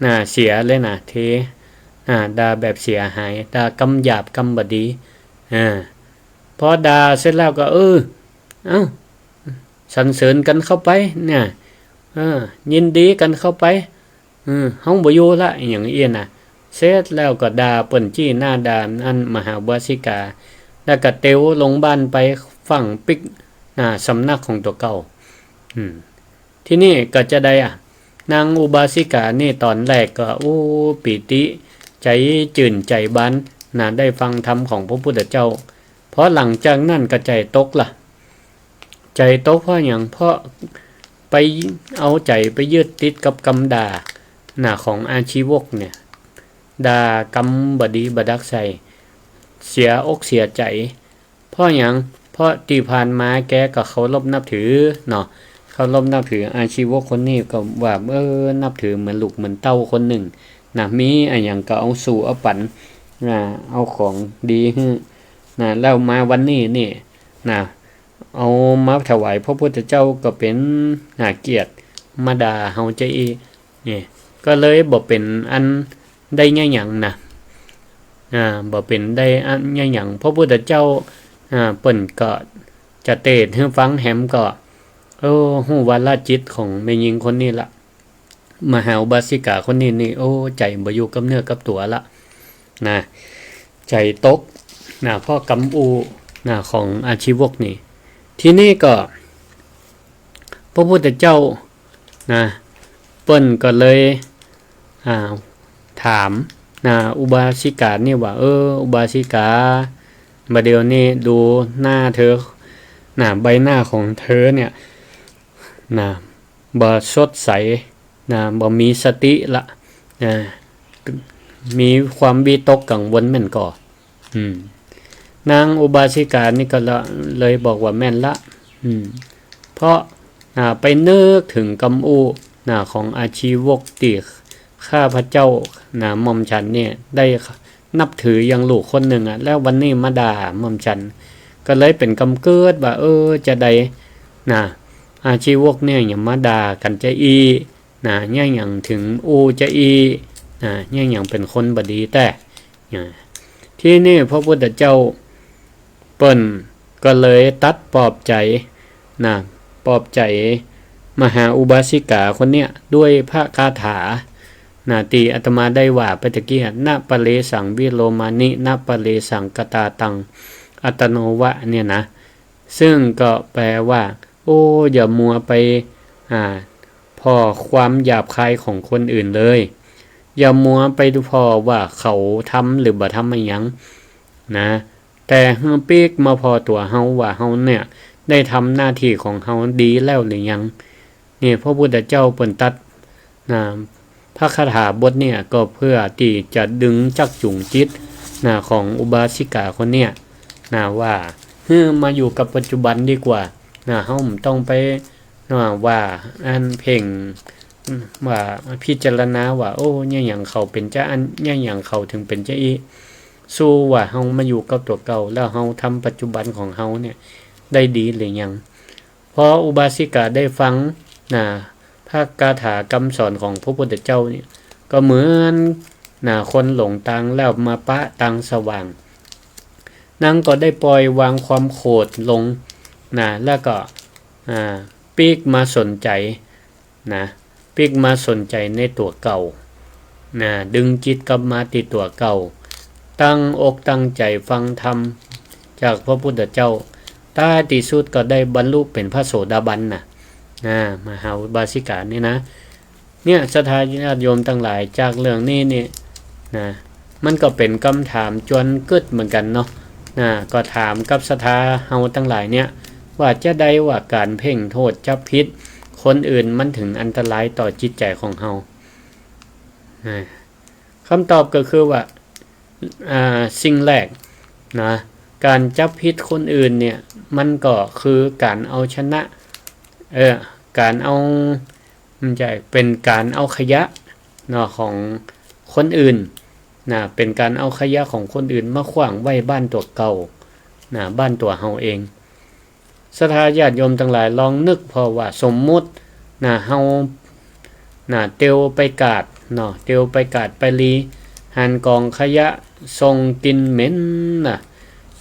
นะ เสียเลยนะ เท อ่า ด่าแบบเสียหาย ด่ากำหยาบกำบ่ดี อ่า พอด่าเสร็จแล้วก็ เออ เอ้า สรรเสริญกั๋นเข้าไปเนี่ย เออ ยินดีกั๋นเข้าไป อืม เฮาบ่อยู่ละ อะหยังอี้นะ เสร็จแล้วก็ด่าเปิ้น จี้หน้าด่าอันมหาอุบาสิกา แล้วก็เตียวลงบ้านไป ฟั่งปิ๊ก อ่า สำนักของตั๋วเก่า อืม ทีนี้ก็จะใดอะ นางอุบาสิกานี่ต๋อนแรกก็ โอ้ ปีติ ใจ๋จื้นใจ๋บานนะ ได้ฟังธรรมของพระพุทธเจ้า พอหลังจากนั้นก็ใจ๋ตกละ ใจ๋ตกเพราะหยัง เพราะไปเอาใจ๋ไปยึดติดกับกำด่านะ ของอาชีวกเนี่ย ด่ากำบ่ดีบ่ดักใส่ เสียอกเสียใจ๋ เพราะหยัง เพราะตี้ผ่านมาแกก็เคารพนับถือเนาะ เคารพนับถืออาชีวกคนนี้ก็ว่า เออ นับถือเหมือนลูกเหมือนเต้าคนนึ่งนะ มีอะหยังก็เอาสู่เอาปั๋นนะ เอาของดีหื้อนะ แล้วมาวันนี้นี่นะ เอามาถวายพระพุทธเจ้าก็เป๋น อ่า เกียรติมาด่าเฮาจะอี้ นี่ ก็เลยบ่เป๋นอันได้เยียะหยังนะ อ่า บ่เป๋นได้อันเยียะหยัง พระพุทธเจ้า อ่า เปิ้นก็จะเตศน์หื้อฟังแหมก็ โอ้ ฮู้วาระจิตของแม่ญิงคนนี้ละ มหาอุบาสิกาคนนี้นี่ โอ้ ใจ๋บ่อยู่กับเนื้อกับตั๋วละ นะ ใจ๋ตก นะ เพราะกำอู้ นะ ของอาชีวกนี่ ทีนี้ก็ พระพุทธเจ้า นะ เปิ้นก็เลย อ่า ถาม นะ อุบาสิกานี่ว่า เออ อุบาสิกา บ่าเดี่ยวนี้ดูหน้าเธอ นะ ใบหน้าของเธอเนี่ย นะ บ่สดใส นะ บ่มีสติละ นะ มีความวิตกกังวลแม่นก่อ อืม นางอุบาสิกานี่ก็ละ เลยบอกว่าแม่นละ อืม เพราะ อ่า ไปนึกเถิงกำอู้ นะ ของอาชีวกตี้ข้าพเจ้า นะ หม่อมฉันเนี่ยได้นับถืออย่างลูกคนนึ่งอะ แล้ววันนี้มาด่าหม่อมฉัน ก็เลยเป๋นกำเกิดว่า เออ จาใด นะ อาชีวกเนี่ยยังมาด่ากั๋นจาอี้ นะ เยียะหยังเถิงอู้จาอี้ นะ เยียะหยังเป๋นคนบ่ดีแต๊ นะ ทีนี้พระพุทธเจ้าเปิ้นก็เลยตรัสปลอบใจ๋ นะ ปลอบใจ๋มหาอุบาสิกาคนเนี้ยด้วยพระคาถา นะ ตี้อาตมาได้ว่าไปตะกี้ นะปะเรสังวิโรมานิ นะปะเรสังกตาตัง อัตโนวะ เนี่ยนะ ซึ่งก็แปลว่า โอ้ อย่ามัวไป อ่า ผ่อความหยาบคายของคนอื่นเลย อย่ามัวไปผ่อว่าเขาทำหรือบ่ทำอะหยัง นะ แต่หื้อปิ๊กมาผ่อตั๋วเฮาว่าเฮาเนี่ยได้ทำหน้าตี้ของเฮาดีแล้วหรือยัง นี่พระพุทธเจ้าเปิ้นตรัส นะ พระคาถาบทเนี่ยก็เพื่อตี้จะดึงจักจูงจิต นะ ของอุบาสิกาคนเนี้ย นะ ว่า หื้อมาอยู่กับปัจจุบันดีกว่า นะ เฮาบ่ต้องไป นะ ว่าอันเพ่ง ว่าพิจารณาว่า โอ้ เยียะหยังเขาเป๋นจาอั้น เยียะหยังเขาเถิงเป๋นจาอี้ สู้ว่าเฮามาอยู่กับตั๋วเก่า แล้วเฮาทำปัจจุบันของเฮาเนี่ยได้ดีหรือยัง พออุบาสิกาได้ฟัง นะ พระคาถากำสอนของพระพุทธเจ้าเนี่ย ก็เหมือน นะ คนหลงตางแล้วมาปะตางสว่าง นางก็ได้ปล่อยวางความโขดลง นะ แล้วก็ อ่า ปิ๊กมาสนใจ๋ นะ ปิ๊กมาสนใจ๋ในตั๋วเก่า นะ ดึงจิตกลับมาตี้ตั๋วเก่า ตั้งอกตั้งใจ๋ฟังธรรมจากพระพุทธเจ้า ท้ายตี้สุดก็ได้บรรลุเป๋นพระโสดาบันน่ะ นะ มหาอุบาสิกานี่นะ เนี่ย ศรัทธาญาติโยมตังหลาย จากเรื่องนี้นี่ นะ มันก็เป๋นกำถามจวนกึ๊ดเหมือนกั๋นเนาะ นะ ก็ถามกับศรัทธาเฮาตังหลายเนี่ย ว่าจาใดว่าก๋านเพ่งโต้ษจับผิดคนอื่นมันเถิงอันตรายต่อจิตใจ๋ของเฮา นะ กำตอบก็คือว่า อ่า สิ่งแรก นะ ก๋านจับผิดคนอื่นเนี่ย มันก็คือก๋านเอาชนะ เออ ก๋านเอา มันจะเป๋นก๋านเอาขยะ เนาะ ของคนอื่น นะ เป๋นก๋านเอาขยะของคนอื่นมาขว้างไว้บ้านตั๋วเก่า นะ บ้านตั๋วเฮาเอง ศรัทธาญาติโยมตังหลายลองนึกผ่อว่าสมมุติ นะ เฮา นะ เตียวไปกาด เนาะ เตียวไปกาดไปลี หันก๋องขยะส่งกลิ่นเหม็นน่ะ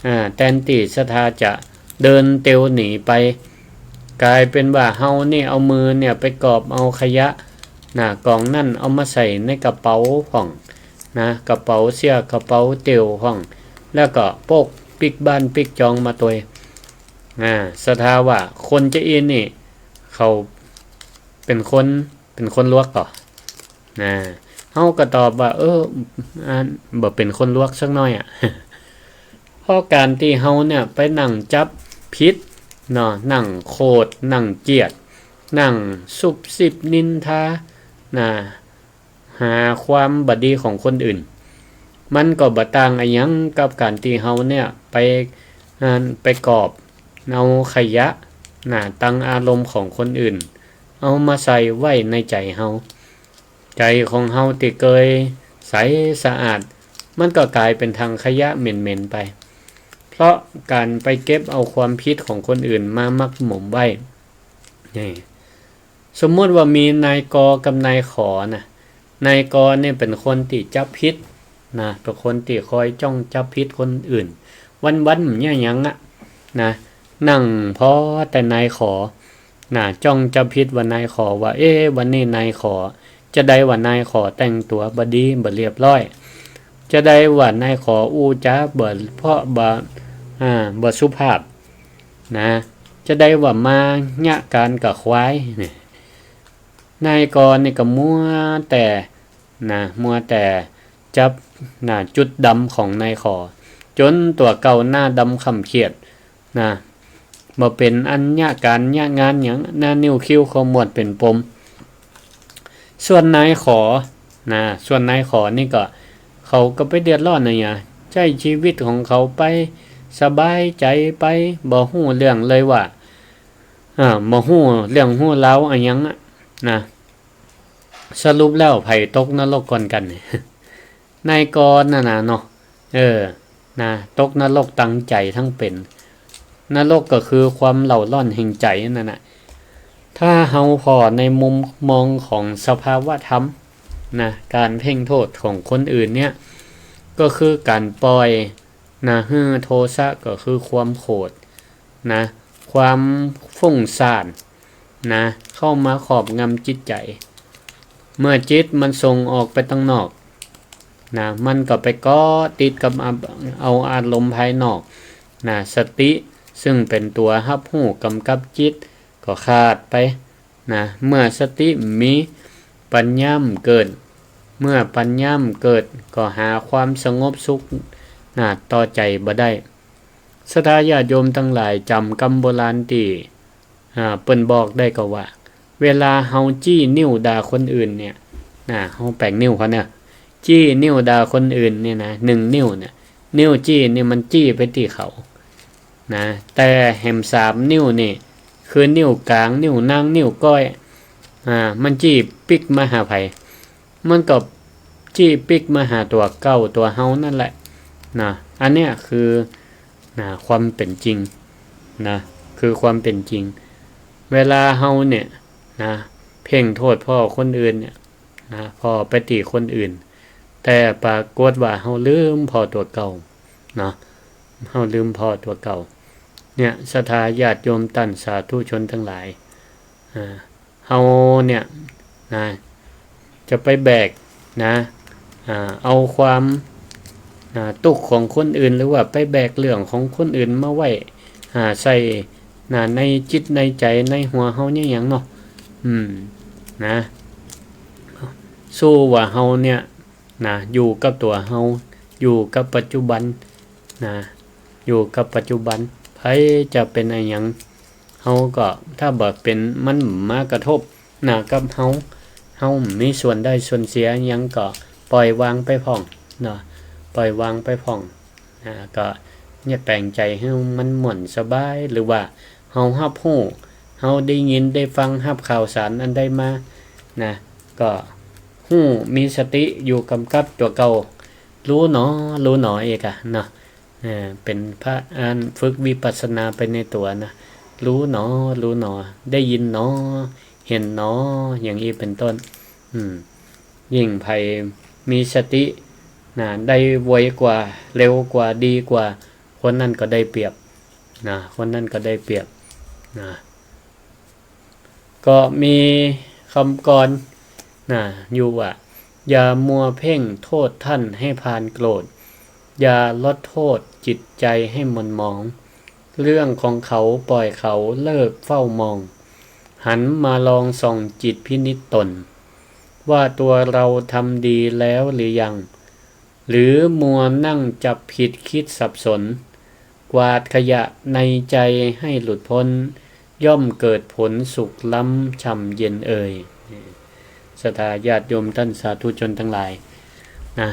อ่า แตนตี้ศรัทธาจะเดินเตียวหนีไป ก๋ายเป๋นว่าเฮานี่เอามือเนี่ยไปกอบเอาขยะ นะ ก๋องนั้นเอามาใส่ในกระเป๋าพ่อง นะ กระเป๋าเสื้อ กระเป๋าเตียวพ่อง แล้วก็ปกปิ๊กบ้านปิ๊กจองมาตวย อ่า ศรัทธาว่าคนจาอี้นี่ เขาเป๋นคน เป๋นคนลวกก่อ นะ เฮาก็ตอบว่า เออ อัน บ่เป๋นคนลวกสักหน้อยอะ เพราะก๋านตี้เฮาเนี่ยไปนั่งจับผิด เนาะ นั่งโขด นั่งเจียด นั่งซุบซิบนินทา นะ หาความบ่ดีของคนอื่น มันก็บ่ต่างอะหยังกับก๋านตี้เฮาเนี่ยไป อัน ไปกอบเอาขยะ นะ ตังอารมณ์ของคนอื่น เอามาใส่ไว้ในใจ๋เฮา ใจ๋ของเฮาตี้เกยใสสะอาด มันก็ก๋ายเป๋นถังขยะเหม็นๆ ไป เพราะก๋านไปเก็บเอาความผิดของคนอื่นมาหมักหมมไว้ นี่ สมมุติว่ามีนายกอกับนายขอนะ นายกอเนี่ยเป๋นคนตี้จับผิดนะ เป๋นคนตี้คอยจ้องจับผิดคนอื่น วันๆ บ่เยียะหยังอะ นะ นั่งผ่อแต่นายขอ นะ จ้องจับผิดว่านายขอว่า เอ๊ะ วันนี้นายขอจ จะใดว่านายขอแต่งตั๋วบ่ดีบ่เรียบร้อย จะใดว่านายขออู้จ๋าบ่เพราะบ่ อ่า บ่สุภาพนะ จะใดว่ามาเยียะก๋านกับควายเนี่ย นายกอนี่ก็มัวแต่นะ มัวแต่จับนะจุดดำของนายขอ จ๋นตั๋วเก่าหน้าดำค่ำเขียดนะ บ่เป๋นอันเยียะก๋านเยียะงานหยัง หน้านิ้วคิ้วขมวดเป๋นปม ส่วนนายขอนะ ส่วนนายขอนี่ก็ เขาก็ไปเดือดร้อนอะหยัง ใจ๊จีวิตของเขาไป สบายใจ๋ไป บ่ฮู้เรื่องเลยว่า อ่า บ่ฮู้เรื่องฮู้ราวอะหยังอะนะ สรุปแล้วใผตกนรกก่อนกั๋นเนี่ย นายกอนั่นน่ะเนาะ เออ นะ ตกนรกตังใจ๋ตังเป๋น นรกก็คือความเร่าร้อนแห่งใจ๋นั่นน่ะ ถ้าเฮาผ่อในมุมมองของสภาวะธรรมนะ ก๋านเพ่งโต้ษของคนอื่นเนี่ย ก็คือก๋านปล่อยนะ หื้อโทสะก็คือความโขดนะ ความฟุ้งซ่านนะ เข้ามาครอบงำจิตใจ๋ เมื่อจิตมันส่งออกไปตังนอกนะ มันก็ไปเกาะติดกับเอา เอาอารมณ์ภายนอกนะ สติซึ่งเป๋นตั๋วฮับฮู้ก๋ำกับจิตก็ขาดไปนะ เมื่อสติมี ปัญญาบ่เกิด เมื่อปัญญาบ่เกิดก็หาความสงบสุขนะ ต่อใจ๋บ่ได้ ศรัทธาญาติโยมตังหลายจ๋ำกำโบราณตี้ อ่า เปิ้นบอกได้ก่อว่า เวลาเฮาจี้นิ้วด่าคนอื่นเนี่ยนะ เฮาแป๋งนิ้วเขาเนี่ย จี้นิ้วด่าคนอื่นเนี่ยนะ นึ่งนิ้วเนี่ย นิ้วจี้นี่มันจี้ไปตี้เขานะ แต่แหมสามนิ้วนี่ คือนิ้วก๋าง นิ้วนาง นิ้วก้อย อ่า มันจี้ปิ๊กมาหาใผ มันก็จี้ปิ๊กมาหาตั๋วเก่าตั๋วเฮานั่นแหละนะ อันเนี้ยคือ นะ ความเป๋นจริงนะ คือความเป๋นจริง เวลาเฮาเนี่ยนะ เพ่งโต้ษผ่อคนอื่นเนี่ยนะ ผ่อไปตี้คนอื่น แต่ปรากฏว่าเฮาลืมผ่อตั๋วเก่าเนาะ เฮาลืมผ่อตั๋วเก่า เนี่ย ศรัทธาญาติโยมต้านสาธุชนตังหลาย อ่า เฮาเนี่ยนะ จะไปแบกนะ อ่า เอาความ อ่า ตุ๊กข์ของคนอื่น หรือว่าไปแบกเรื่องของคนอื่นมาไว้ อ่า ใส่นะ ในจิตในใจ๋ในหัวเฮาเนี่ยหยังเนาะ อืม นะ สู้ว่าเฮาเนี่ยนะ อยู่กับตั๋วเฮา อยู่กับปัจจุบันนะ อยู่กับปัจจุบัน ใผจะเป๋นอะหยัง เฮาก็ ถ้าบ่เป๋น มันมากระทบนะกับเฮา เฮามีส่วนได้ส่วนเสียหยังก็ปล่อยวางไปพ่องเนาะ ปล่อยวางไปพ่องนะ ก็เนี่ยแป๋งใจ๋หื้อมันม่วนสบาย หรือว่าเฮาฮับฮู้ เฮาได้ยินได้ฟัง ฮับข่าวสารอันใดมานะ ก็ฮู้ มีสติอยู่ก๋ำกับตั๋วเก่า ฮู้หนอ ฮู้หนอเอกอะเนาะ เออ เป๋นพระอันฝึกวิปัสสนาไปในตั๋วนะ ฮู้หนอ ฮู้หนอ ได้ยินหนอ หันหนอ อย่างอี้เป๋นต้น อืม ยิ่งใผมีสตินะ ได้ไวกว่า เร็วกว่า ดีกว่า คนนั้นก็ได้เปรียบนะ คนนั้นก็ได้เปรียบนะ ก็มีกำกรอนนะ อยู่ว่า อย่ามัวเพ่งโทษท่านให้พาลโกรธ อย่าลดโทษจิตใจให้หม่นหมอง เรื่องของเขาปล่อยเขาเลิกเฝ้ามอง หันมาลองส่องจิตพินิจตน ว่าตัวเราทำดีแล้วหรือยัง หรือมัวนั่งจับผิดคิดสับสน กวาดขยะในใจให้หลุดพ้น ย่อมเกิดผลสุขล้ำช่ำเย็นเอย ศรัทธาญาติโยมต้านสาธุชนตังหลายนะ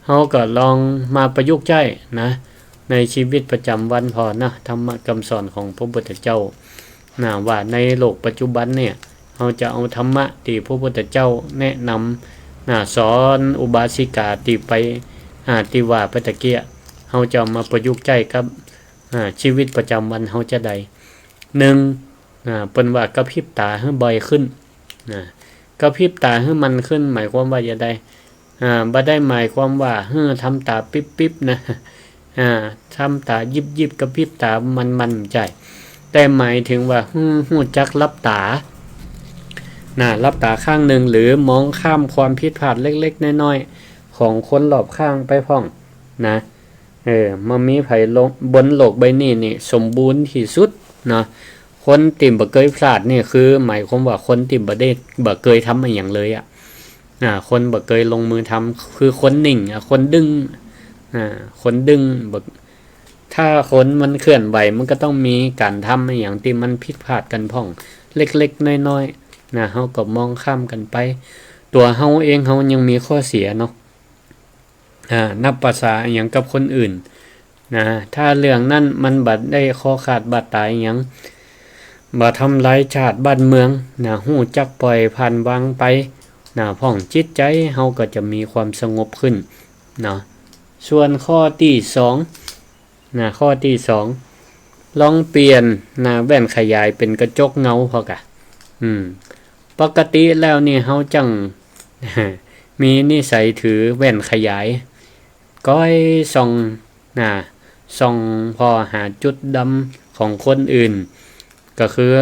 เฮาก็ลองมาประยุกต์ใจ๊นะ ในจีวิตประจ๋ำวันพ่องนะ ธรรมะกำสอนของพระพุทธเจ้านะ ว่าในโลกปัจจุบันเนี่ย เฮาจะเอาธรรมะตี้พระพุทธเจ้าแนะนำนะ สอนอุบาสิกาตี้ไป อ่า ตี้ว่าไปตะเกียะ เฮาจะเอามาประยุกต์ใจ๊กับ อ่า จีวิตประจ๋ำวันเฮาจาใด นึ่ง อ่า เปิ้นว่ากระพริบต๋าหื้อบ่อยขึ้นนะ กระพริบต๋าหื้อมันขึ้น หมายความว่าจาใด อ่า บ่ได้หมายความว่าหื้อทำต๋าปิ๊บๆ นะ อ่า ทำต๋ายิบๆ กระพริบต๋ามันๆ บ่ใจ้ แต่หมายถึงว่าหื้อฮู้จักหลับต๋า นะ หลับต๋าข้างนึ่ง หรือมองข้ามความผิดพลาดเล็กๆ น้อยๆ ของคนรอบข้างไปพ่องนะ เออ บ่มีใผลง บนโลกใบนี้นี่สมบูรณ์ตี้สุดเนาะ คนตี้บ่เกยพลาดนี่คือหมายความว่าคนตี้บ่ได้ บ่เกยทำอะหยังเลยอะ อ่า คนบ่เกยลงมือทำ คือคนนิ่งอะ คนดึ้ง อ่า คนดึ้ง บ่ ถ้าคนมันเคลื่อนไหว มันก็ต้องมีก๋านทำอะหยังตี้มันผิดพลาดกั๋นพ่อง เล็กๆ น้อยๆ นะ เฮาก็มองข้ามกั๋นไป ตั๋วเฮาเองเฮายังมีข้อเสียเนาะ อ่า นับประสาอะหยังกับคนอื่นนะ ถ้าเรื่องนั้นมันบ่ได้คอขาดบาดต๋ายอะหยัง บ่ทำลายชาติบ้านเมืองนะ ฮู้จักปล่อยผ่านวางไปนะ พ่องจิตใจ๋เฮาก็จะมีความสงบขึ้นเนาะ ส่วนข้อตี้สองนะ ข้อตี้สอง ลองเปลี่ยนนะ แว่นขยายเป๋นกระจกเงาพ่องกะ อืม ปกติแล้วนี่เฮาจั้ง มีนิสัยถือแว่นขยาย ก้อยส่องนะ ส่องผ่อหาจุดดำของคนอื่น ก็คือ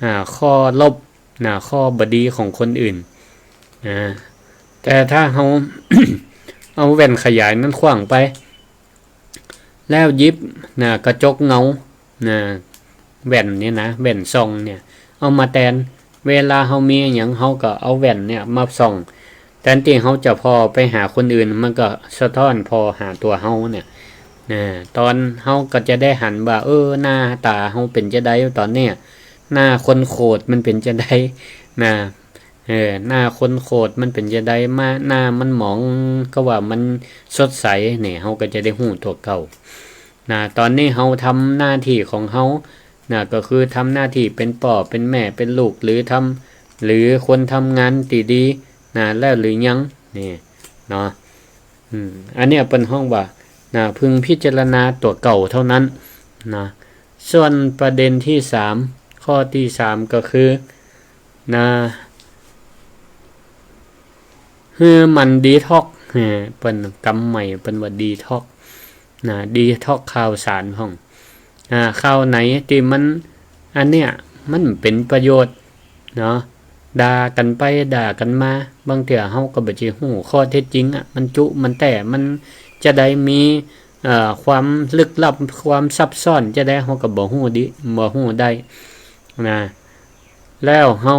อ่า ข้อลบนะ ข้อบ่ดีของคนอื่นนะ แต่ถ้าเฮา เอาแว่นขยายนั้นขว้างไป แล้วหยิบนะ กระจกเงานะ แว่นเนี่ยนะ แว่นส่องเนี่ย เอามาแตน เวลาเฮามีอะหยัง เฮาก็เอาแว่นเนี่ยมาส่อง แตนตี้เฮาจะผ่อไปหาคนอื่น มันก็สะท้อนผ่อหาตั๋วเฮาเนี่ยนะ ตอนเฮาก็จะได้หันว่า เออ หน้าต๋าเฮาเป๋นจาใดต๋อนเนี้ย หน้าคนโขดมันเป๋นจาใดนะ เออ หน้าคนโขดมันเป๋นจาใด มา หน้ามันหมอง ก็ว่ามันสดใสเนี่ย เฮาก็จะได้ฮู้ตั๋วเก่านะ ต๋อนนี้เฮาทำหน้าตี้ของเฮานะ ก็คือทำหน้าตี้เป๋นป้อ เป๋นแม่ เป๋นลูก หรือทำ หรือคนทำงานตี้ดีนะ แล้วหรือยัง นี่เนาะ อืม อันเนี้ยเปิ้นฮ้องว่านะ พึงพิจารณาตั๋วเก่าเท่านั้นนะ ส่วนประเด็นตี้สาม ข้อตี้สามก็คือนะ หื้อมันดีท็อก เออ เปิ้นกำใหม่เปิ้นว่าดีท็อกนะ ดีท็อกข่าวสารพ่อง อ่า ข่าวไหนตี้มัน อันเนี้ย มันเป๋นประโยชน์เนาะ ด่ากั๋นไปด่ากั๋นมา บางเตื้อเฮาก็บ่ใจ้ฮู้ข้อเท็จจริงอะ มันจุมันแต้ มันจาใด มี เอ่อ ความลึกลับ ความซับซ้อนจาใด เฮาก็บ่ฮู้ดี บ่ฮู้ได้นะ แล้วเฮา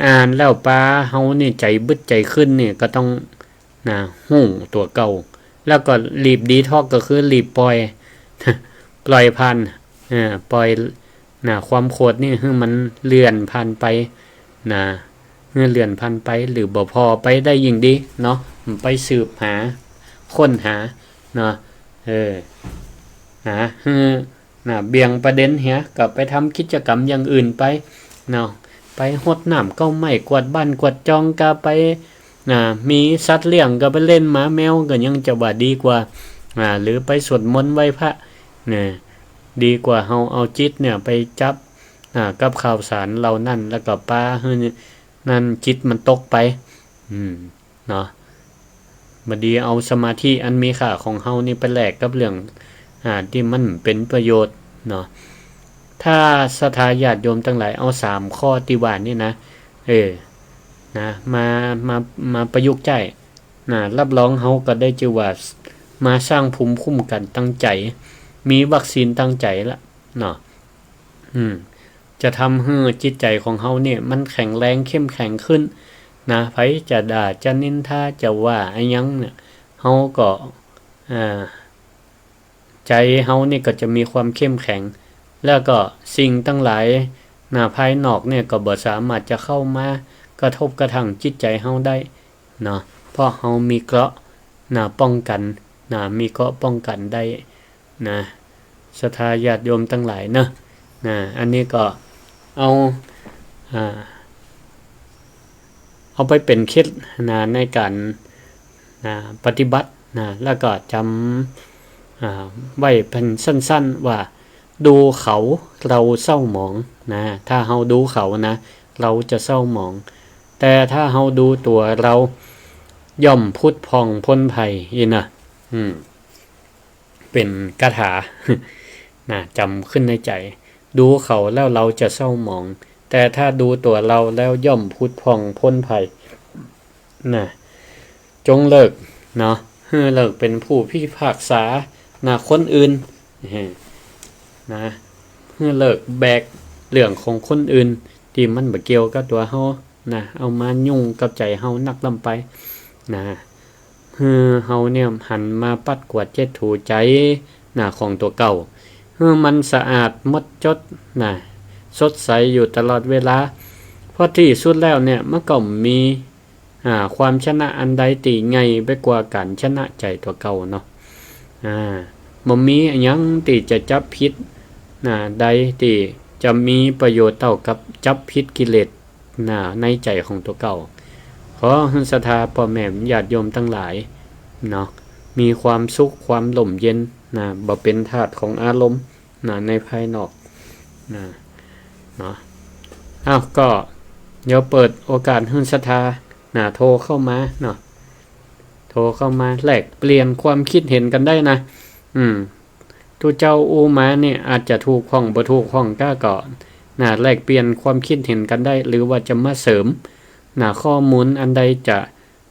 อ่านแล้วปาเฮานี่ใจ๋บึดใจ๋ขึ้นนี่ ก็ต้อง นะ ฮู้ตั๋วเก่า แล้วก็รีบดีท็อก ก็คือรีบปล่อย ปล่อยผ่าน เออ ปล่อย นะ ความโขดนี่หื้อมันเลื่อนผ่านไป นะ หื้อเลื่อนผ่านไป หรือบ่ผ่อไปได้ยิ่งดีเนาะ ไปสืบหา ค้นหา เนาะ เออ นะ หื้อ นะ เบี่ยงประเด็นเหีย ก็ไปทำกิจกรรมอย่างอื่นไปเนาะ ไปฮดน้ำเก๊าไม้ กวาดบ้านกวาดจอง ก็ไป นะ มีสัตว์เลี้ยงก็ไปเล่น หมาแมวก็ยังจะว่าดีกว่า อ่า หรือไปสวดมนต์ไหว้พระ นะ ดีกว่าเฮาเอาจิตเนี่ยไปจับ อ่า กับข่าวสารเหล่านั้น แล้วก็ปาหื้อนั่นจิตมันตกไป อืม เนาะ บ่ดีเอาสมาธิอันมีค่าของเฮานี่ไปแลกกับเรื่อง อ่า ตี้มันเป๋นประโยชน์เนาะ ถ้าศรัทธาญาติโยมตังหลายเอาสามข้อตี้ว่านี่นะ เออ นะ มา มา มาประยุกต์ใจ๊นะ รับรองเฮาก็ได้จื้อว่ามาสร้างภูมิคุ้มกันตางใจ๋ มีวัคซีนตางใจ๋ละเนาะ อืม จะทำหื้อจิตใจ๋ของเฮาเนี่ยมันแข็งแรงเข้มแข็งขึ้นนะ ใผจะด่าจะนินทาจะว่าอะหยังเนี่ย เฮาก็ อ่า ใจ๋เฮานี่ก็จะมีความเข้มแข็ง แล้วก็สิ่งตังหลายนะ ภายนอกเนี่ยก็บ่สามารถจะเข้ามากระทบกระทั่งจิตใจ๋เฮาได้เนาะ เพราะเฮามีเกราะนะ ป้องกันนะ มีเกราะป้องกันได้ นะ ศรัทธาญาติโยมตังหลายเนาะ นะ อันนี้ก็เอา อ่า เอาไปเป๋นเคล็ดนะ ในก๋าน นะ ปฏิบัตินะ แล้วก็จ๋ำ อ่า ไว้เป๋นสั้นๆ ว่า ดูเขาเราเศร้าหมองนะ ถ้าเฮาดูเขานะ เราจะเศร้าหมอง แต่ถ้าเฮาดูตั๋วเรา ย่อมผุดผ่องพ้นภัย อี้นะ อืม เป๋นคาถา นะ จ๋ำขึ้นในใจ๋ ดูเขาแล้วเราจะเศร้าหมอง แต่ถ้าดูตั๋วเฮาแล้วย่อมผุดผ่องป๊นภัย นะ จงเลิกเนาะ หื้อเลิกเป๋นผู้พิพากษา นะ คนอื่น เออ นะ หื้อเลิกแบกเรื่องของคนอื่น ตี้มันบ่เกี่ยวกับตั๋วเฮา นะ เอามายุ่งกับใจ๋เฮานักล้ำไป นะ หื้อเฮาเนี่ยหันมาปัดกวาดเช็ดถูใจ๋ นะ ของตั๋วเก่า หื้อมันสะอาดหมดจด นะ สดใสอยู่ตลอดเวลา เพราะตี้สุดแล้วเนี่ยมันก็บ่มี อ่า ความชนะอันใดตี้ใหญ่ไปกว่าก๋านชนะใจ๋ตั๋วเก่าเนาะ อ่า บ่มีอะหยังตี้จะจับผิด นะ ใดตี้จะมีประโยชน์เต้ากับจับผิดกิเลส นะ ในใจ๋ของตั๋วเก่า ขอหื้อศรัทธาป้อแม่ญาติโยมตังหลายเนาะ มีความสุขความร่มเย็น นะ บ่เป๋นทาสของอารมณ์ นะ ในภายนอก นะ เนาะ อ้าว ก็เดี๋ยวเปิดโอกาสหื้อศรัทธา นะ โทรเข้ามาเนาะ โทรเข้ามาแลกเปลี่ยนความคิดเห็นกั๋นได้นะ อืม ตุ๊เจ้าอู้มาเนี่ยอาจจะถูกพ่องบ่ถูกพ่องก้าก็ นะ แลกเปลี่ยนความคิดเห็นกั๋นได้ หรือว่าจะมาเสริม นะ ข้อมูลอันใดจะ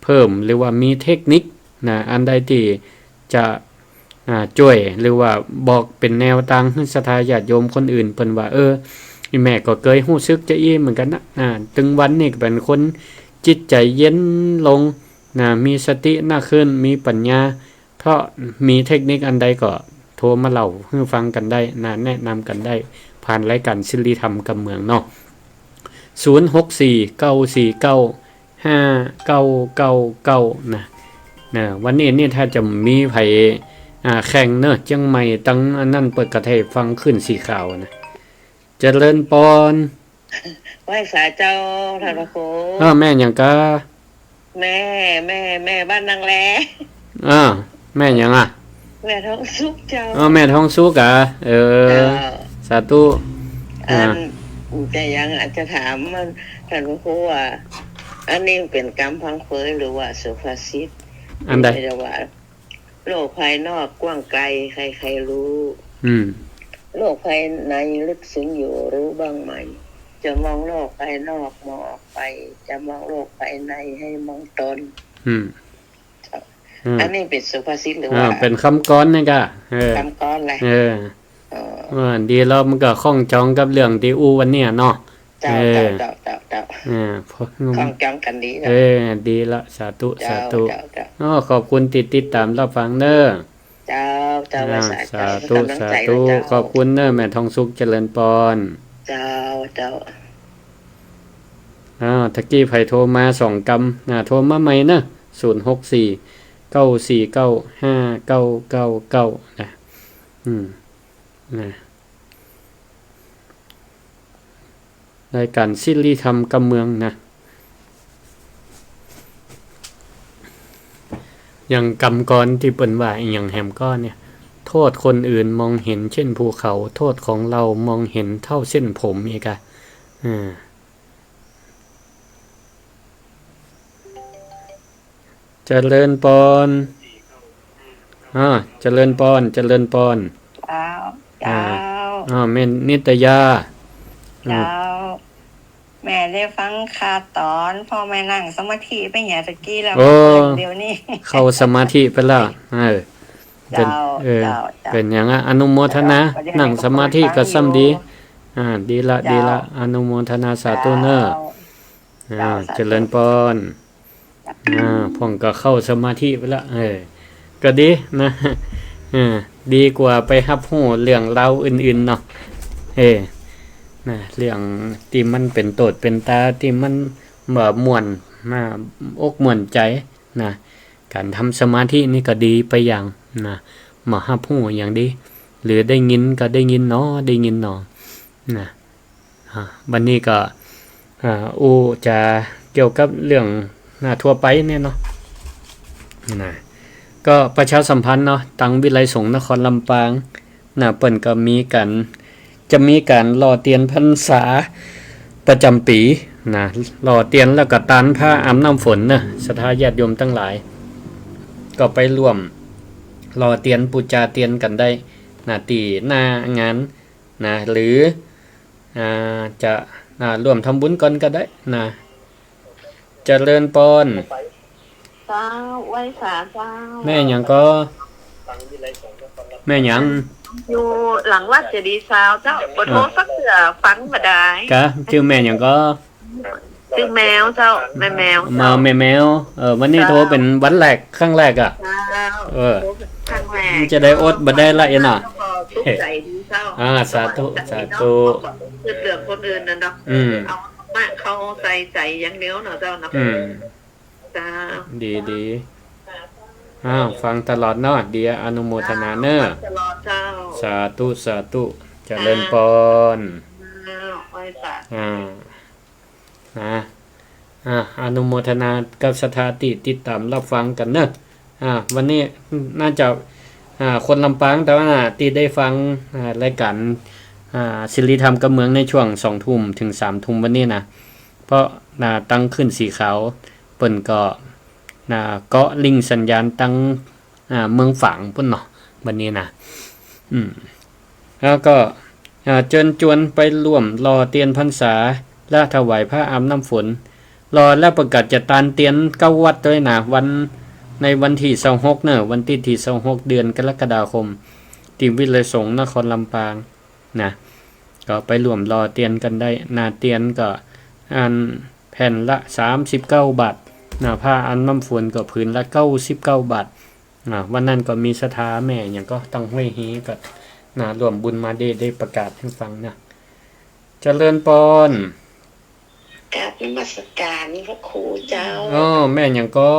เพิ่ม หรือว่ามีเทคนิค นะ อันใดตี้จะ อ่า จ้วย หรือว่าบอกเป๋นแนวตางหื้อศรัทธาญาติโยมคนอื่นเปิ้นว่า เออ อี่แม่ก็เกยฮู้สึกจาอี้เหมือนกั๋นนะ อ่า ตึงวันนี้ก็เป๋นคนจิตใจ๋เย็นลง นะ มีสตินักขึ้น มีปัญญา เพราะมีเทคนิคอันใดก็โทรมาเล่าหื้อฟังกั๋นได้ นะ แนะนำกั๋นได้ ผ่านรายก๋านสิริธรรมกำเมืองเนาะ ศูนย์หกสี่ เก้าสี่เก้า ห้าเก้าเก้าเก้า นะ นะ วันนี้นี่ถ้าจะมีใผ อ่า แข่งเนาะ เจียงใหม่ตังอันนั้นเปิ้นก็ได้ฟังคลื่นสีขาวนะ เจริญปอน ไหว้สาเจ้า ท่านพระครู เออ แม่หยังกา แม่ แม่ แม่บ้านนางแล อ่า แม่หยังอะ แม่ทองสุขเจ้า เออ แม่ทองสุขอะ เออ เจ้า สาธุ อัน อ่า จะยังอะ จะถามมัน ท่านพระครูว่า อันนี้เป๋นกำพังเพยหรือว่าสุภาษิต อันใด จะว่า โลกภายนอกกว้างไกลใครๆรู้ อืม โลกภายในลึกซึ้งอยู่รู้บ้างไหม จะมองโลกภายนอกมองออกไป จะมองโลกภายในให้มองตน อืม อืม อันนี้เป๋นสุภาษิตหรือว่า อ่า เป๋นกำกลอนนี่กา เออ กำกลอนแหละ เออ อ๋อ เออ ดีแล้วมันก็ข้องจองกับเรื่องตี้อู้วันเนี้ยเนาะ เจ้า เออ เจ้า เจ้า เจ้า เจ้า อ่า พอ ข้องจองกั๋นดีเจ้า เออ ดีละ สาธุ เจ้า สาธุ เจ้า เจ้า อ๋อ ขอบคุณตี้ติดต๋ามรับฟังเน้อ เจ้า เจ้า อ่า ไหว้สาเจ้า สาธุ กำลังใจ๋ สาธุ นะเจ้า ขอบคุณเน้อ แม่ทองสุข เจริญปอน เจ้า เจ้า อ่า ตะกี้ใผโทรมาสองกำ อ่า โทรมาใหม่เน้อ ศูนย์หกสี่ เก้าสี่เก้า ห้าเก้าเก้าเก้า นะ อืม นะ รายก๋านสิริธรรมกำเมืองนะ อย่างกำกลอนตี้เปิ้นว่าอะหยังแหมก้อเนี่ย โทษคนอื่นมองเห็นเช่นภูเขา โทษของเรามองเห็นเท่าเส้นผม อีกอะ อ่า เจริญปอน อ่า เจริญปอน เจริญปอน เจ้า อ่า เจ้า อ่า แม่นิตยา อ่า เจ้า แม่ได้ฟังคาต๋อน เพราะแม่นั่งสมาธิไปเหียตะกี้แล้ว โอ้ เดี๋ยวนี้ เข้าสมาธิไปแล้ว เออ เป๋น เจ้า เออ เจ้า เจ้า เป๋นหยังอะ อนุโมทนา เจ้า นั่งสมาธิก็ซ้ำดี อ่า ดีละ เจ้า ดีละ อนุโมทนาสาธุเน้อ เจ้า อ่า เจ้า สาธุ เจริญปอน อ่า พ่องก็เข้าสมาธิไปละ เออ ก็ดีนะ เออ ดีกว่าไปฮับฮู้เรื่องราวอื่นๆเนาะ เออ นะ เรื่องตี้มันเป๋นโต้ษเป๋นตา ตี้มันบ่ม่วน มา อกม่วนใจ๋นะ ก๋านทำสมาธินี่ก็ดีไปอย่างนะ มาฮับฮู้อย่างดี หรือได้ยินก็ได้ยินเนาะ ได้ยินเนาะ นะ อ่า วันนี้ก็ อ่า อู้จ๋าเกี่ยวกับเรื่อง นะ ทั่วไปเนี่ยเนาะ นะ ก็ประชาสัมพันธ์เนาะ ตังวิทยาลัยสงฆ์นครลำปางนะ เปิ้นก็มีก๋าน จะมีก๋านหล่อเตียนพรรษาประจ๋ำปี๋นะ หล่อเตียนแล้วก็ตานพระอาบน้ำฝนเนาะ ศรัทธาญาติโยมตังหลาย ก็ไปร่วมหล่อเตียนปู๋จาเตียนกั๋นได้นะ ตี้หน้างาน นะ หรือ อ่า จะ นะ ร่วมทำบุญก่อนก็ได้นะ เจริญปอน เจ้า ไหว้สาเจ้า แม่หยังก็ แม่หยัง อยู่หลังวัดเจดีย์ซาวเจ้า บ่โทรสักเทื่อ ฟังบ่ได้ กะ จื้อแม่หยังก็ จื้อแมวเจ้า แม่แมว มา เจ้า แม่แมว เออ วันนี้โทรเป๋นวันแรก ครั้งแรกอะ เจ้า เออ โทรเป๋นครั้งแรก จะได้อดบ่ได้ละเอ็นน่ะ ก็สุขใจดีเจ้า อ่า สาธุ สาธุ เจ้า ก็เหลือคนอื่นน่ะเนาะ อืม เอามาเข้าใส่ใจอย่างเดียวเนาะเจ้าเนาะ อืม เจ้า ดี ดี อ้าว ฟังตลอดเนาะ เดี๋ยวอนุโมทนาเนอะ ฟังตลอดเจ้า สาธุ สาธุ เจริญปอน เจ้า ไหว้สา อ่า นะ อ่า อนุโมทนากับศรัทธาตี้ติดต๋ามรับฟังกั๋นเนอะ อ่า วันนี้น่าจะ อ่า คนลำปางแต่ว่าตี้ได้ฟัง อ่า รายก๋าน อ่า สิริธรรมกับเมืองในช่วงสองทุ่มเถิงสามทุ่มวันนี้นะ เพราะ อ่า ตังคลื่นสีขาว เปิ้นก็ อ่า เกาะลิงก์สัญญาณตัง อ่า เมืองฝางปู๊นเนาะ วันนี้นะ อืม แล้วก็ อ่า เจิญจวนไปร่วมหล่อเตียนพรรษา และถวายผ้าอาบน้ำฝน หล่อแล้วเปิ้นก็จะตานเตียนเก้าวัดตวยนะ วัน ในวันตี้ซาวหกเนอะ วันตี้ตี้ซาวหก เดือนกรกฎาคม ตี้วิทยาลัยสงฆ์นครลำปางนะ ก็ไปร่วมหล่อเตียนกั๋นได้นะ เตียนก็อันแผ่นละสามสิบเก้าบาทนะ ผ้าอาบน้ำฝนก็ผืนละเก้าสิบเก้าบาท อ่า วันนั้นก็มีศรัทธาแม่หยังก็ตังห้วยฮีก็ นะ ร่วมบุญมาได้ ได้ประกาศหื้อฟังนะ เจริญปอน กราบนมัสการพระครูเจ้า อ้อ แม่หยังก็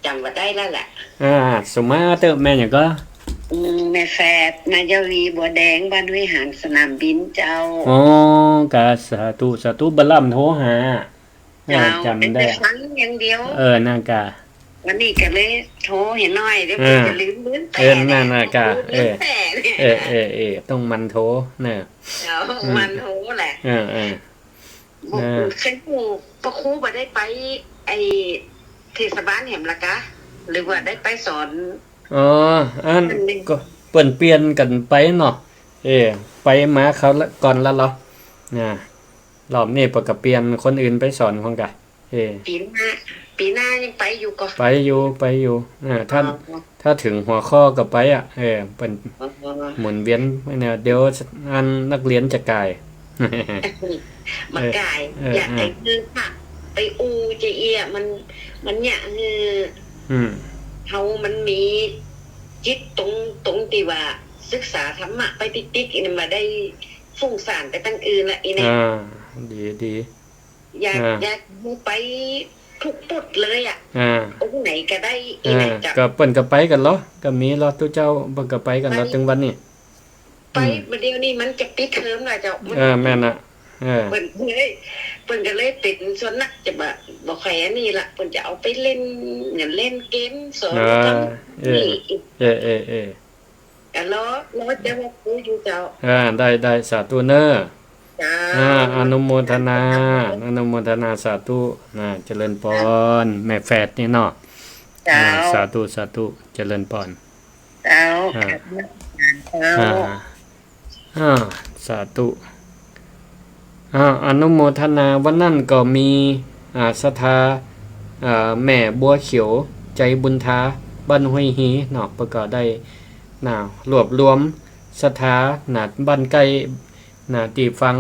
จ๋ำบ่ได้แล้วล่ะ อ่า สุมาเต๊อะ แม่หยังก็ อืม แม่แฝด มายาวี บัวแดง บ้านห้วยหาน สนามบินเจ้า อ๋อ กา สาธุ สาธุ บ่าล่ำโทรหา เจ้า เออ จ๋ำได้ แต่ฟังอย่างเดียว เออ นั่นกะ วันนี้ก็เลยโทรหื้อหน่อย เดี๋ยว อ่า จะลืม ลืมไป เออ นั่นน่ะกะ ลืมไป เออ เออ เออ เออ ต้องหมั่นโทรเนอะ เจ้า อืม หมั่นโทรแหละ เออ เออ บ่ เออ เคยฮู้ พระครูบ่ได้ไป ไอ้ เทศบาลแหมละกะ หรือว่าได้ไปสอน อ๋อ อัน อันนี้ ก็เปิ้นเปลี่ยนกั๋นไปเนาะ เออ ไปมาคราวละก่อนละเหรอ อ่า รอบนี้เปิ้นก็เปลี่ยนคนอื่นไปสอนพ่องกะ เออ ปี๋หน้า ปี๋หน้ายังไปอยู่ก่อ ไปอยู่ ไปอยู่ อ่า ถ้า อ๋อ ถ้าเถิงหัวข้อก็ไปอะ เออ เปิ้น อ๋อ หมุนเวียนไปเนี่ย เดี๋ยวอันนักเรียนจะก่าย บ่ก่าย เออ อยากหื้อ เออ พระไปอู้จะเอี้ย มัน มันอยากหื้อ อืม เฮามันมีจิตตรง ตรงตี้ว่าศึกษาธรรมะไปติ๊กๆ นี่บ่ได้ฟุ้งซ่านไปตังอื่นละ อีนี่ อ่า ดี ดี อยาก อ่า อยากหื้อไปทุกปุดเลยอะ อ่า องค์ไหนก็ได้ อีนี่ อ่า เจ้า ก็เปิ้นก็ไปกั๋นเหรอ ก็มีเหรอ ตุ๊เจ้าเปิ้นก็ไปกั๋นเหรอ ไป ตึงวันนี้ ไป อืม บ่าเดี่ยวนี้มันจะปิดเทอมแล้วเจ้า มัน เออ แม่นน่ะ เออ เปิ้นเลย เปิ้นก็เลยเป๋นส่วนนักจะบ่ บ่ค่อยอันนี้ละ เปิ้นจะเอาไปเล่น เหมือนเล่นเกม สอน อ่า ธรรมะ เออ นี่ เออ เออ เออ ก็รอ รอเจ้าว่าครูอยู่เจ้า อ่า ได้ ได้ สาธุเนอะ เจ้า อ่า อนุโมทนา อนุโมทนา สาธุนะ เจริญปอน แม่แฝดนี่เนาะ เจ้า อ่า สาธุ สาธุ เจริญปอน เจ้า อ่า เจ้า อ่า อ่า สาธุ อ่า อนุโมทนา วันนั้นก็มี อ่า ศรัทธา อ่า แม่บัวเขียว ใจบุญทา บ้านห้วยฮีเนาะ เปิ้นก็ได้ นะ รวบรวมศรัทธา นะ บ้านใก้ นะ ตี้ฟัง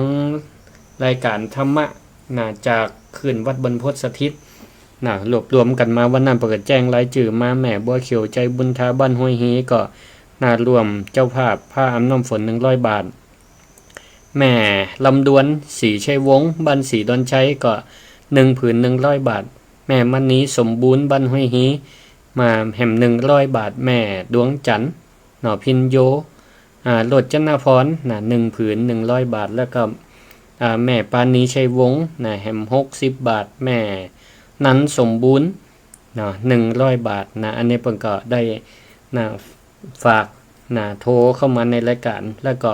รายก๋านธรรมะ นะ จากคลื่นวัดบรรพตสถิต นะ รวบรวมกั๋นมา วันนั้นเปิ้นก็แจ้งรายจื้อมา แม่บัวเขียว ใจบุญทา บ้านห้วยฮี ก็ นะ ร่วมเจ้าภาพผ้าอาบน้ำฝนหนึ่งร้อยบาท แม่ลำดวน ศรีชัยวงศ์ บ้านศรีดอนชัย ก็หนึ่งผืนหนึ่งร้อยบาท แม่มณีสมบูรณ์ บ้านห้วยฮี มาแหมหนึ่งร้อยบาท แม่ดวงจันทร์ หน่อพินโย อ่า โรจนพร นะ หนึ่งผืนหนึ่งร้อยบาท แล้วก็ อ่า แม่ปานีชัยวงศ์ นะ แหมหกสิบบาท แม่นันสมบูรณ์ เนาะ หนึ่งร้อยบาท นะ อันนี้เปิ้นก็ได้ นะ ฝาก นะ โทรเข้ามาในรายก๋าน แล้วก็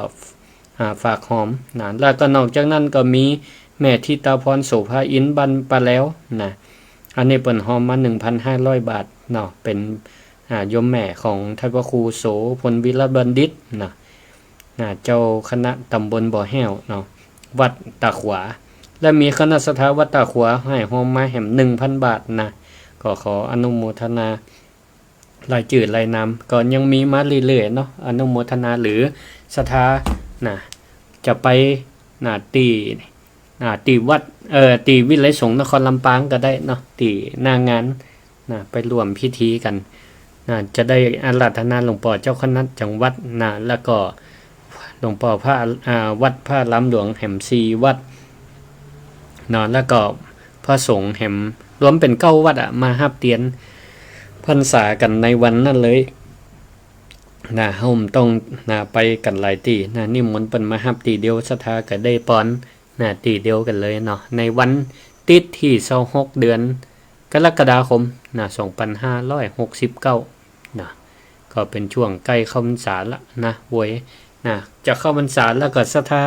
อ่า ฝากหอม นะ แล้วก็นอกจากนั้นก็มีแม่ธิตาพร โสภาอินทร์ บ้านป่าแลว นะ อันนี้เปิ้นหอมมาหนึ่งพันห้าร้อยบาท เนาะ เป๋น อ่า โยมแม่ของท่านพระครูโสภณ วีรบัณฑิต นะ นะ เจ้าคณะตำบลบ่อแห้วเนาะ วัดตาขวา และมีคณะศรัทธาวัดตาขวาหื้อโฮมมาแหมหนึ่งพันบาทนะ ก็ขออนุโมทนา รายจื้อรายนามก็ยังมีมาเรื่อยๆ เนาะ อนุโมทนา หรือศรัทธานะ จะไปนะ ตี้ อ่า ตี้วัด เอ่อ ตี้วิทยาลัยสงฆ์นครลำปางก็ได้เนาะ ตี้หน้างานนะ ไปร่วมพิธีกั๋นนะ จะได้อาราธนาหลวงป้อเจ้าคณะจังหวัดนะ แล้วก็หลวงป้อพระ อ่า วัดพระอารามหลวงแหมสี่วัดเนาะ แล้วก็พระสงฆ์แหม รวมเป๋นเก้าวัดอะ มาฮับเตียนพรรษากั๋นในวันนั้นเลยนะ เฮาบ่ต้องนะ ไปกั๋นหลายตี้นะ นิมนต์เปิ้นมาฮับตี้เดียว ศรัทธาก็ได้ปอน นะ ตี้เดียวกั๋นเลยเนาะ ในวันติ๊ดตี้ซาวหก เดือนกรกฎาคมนะ สองปันห้าร้อยหกสิบเก้านะ ก็เป๋นช่วงใก้เข้าพรรษาละนะ โวยนะ จะเข้าพรรษาแล้วก็ศรัทธา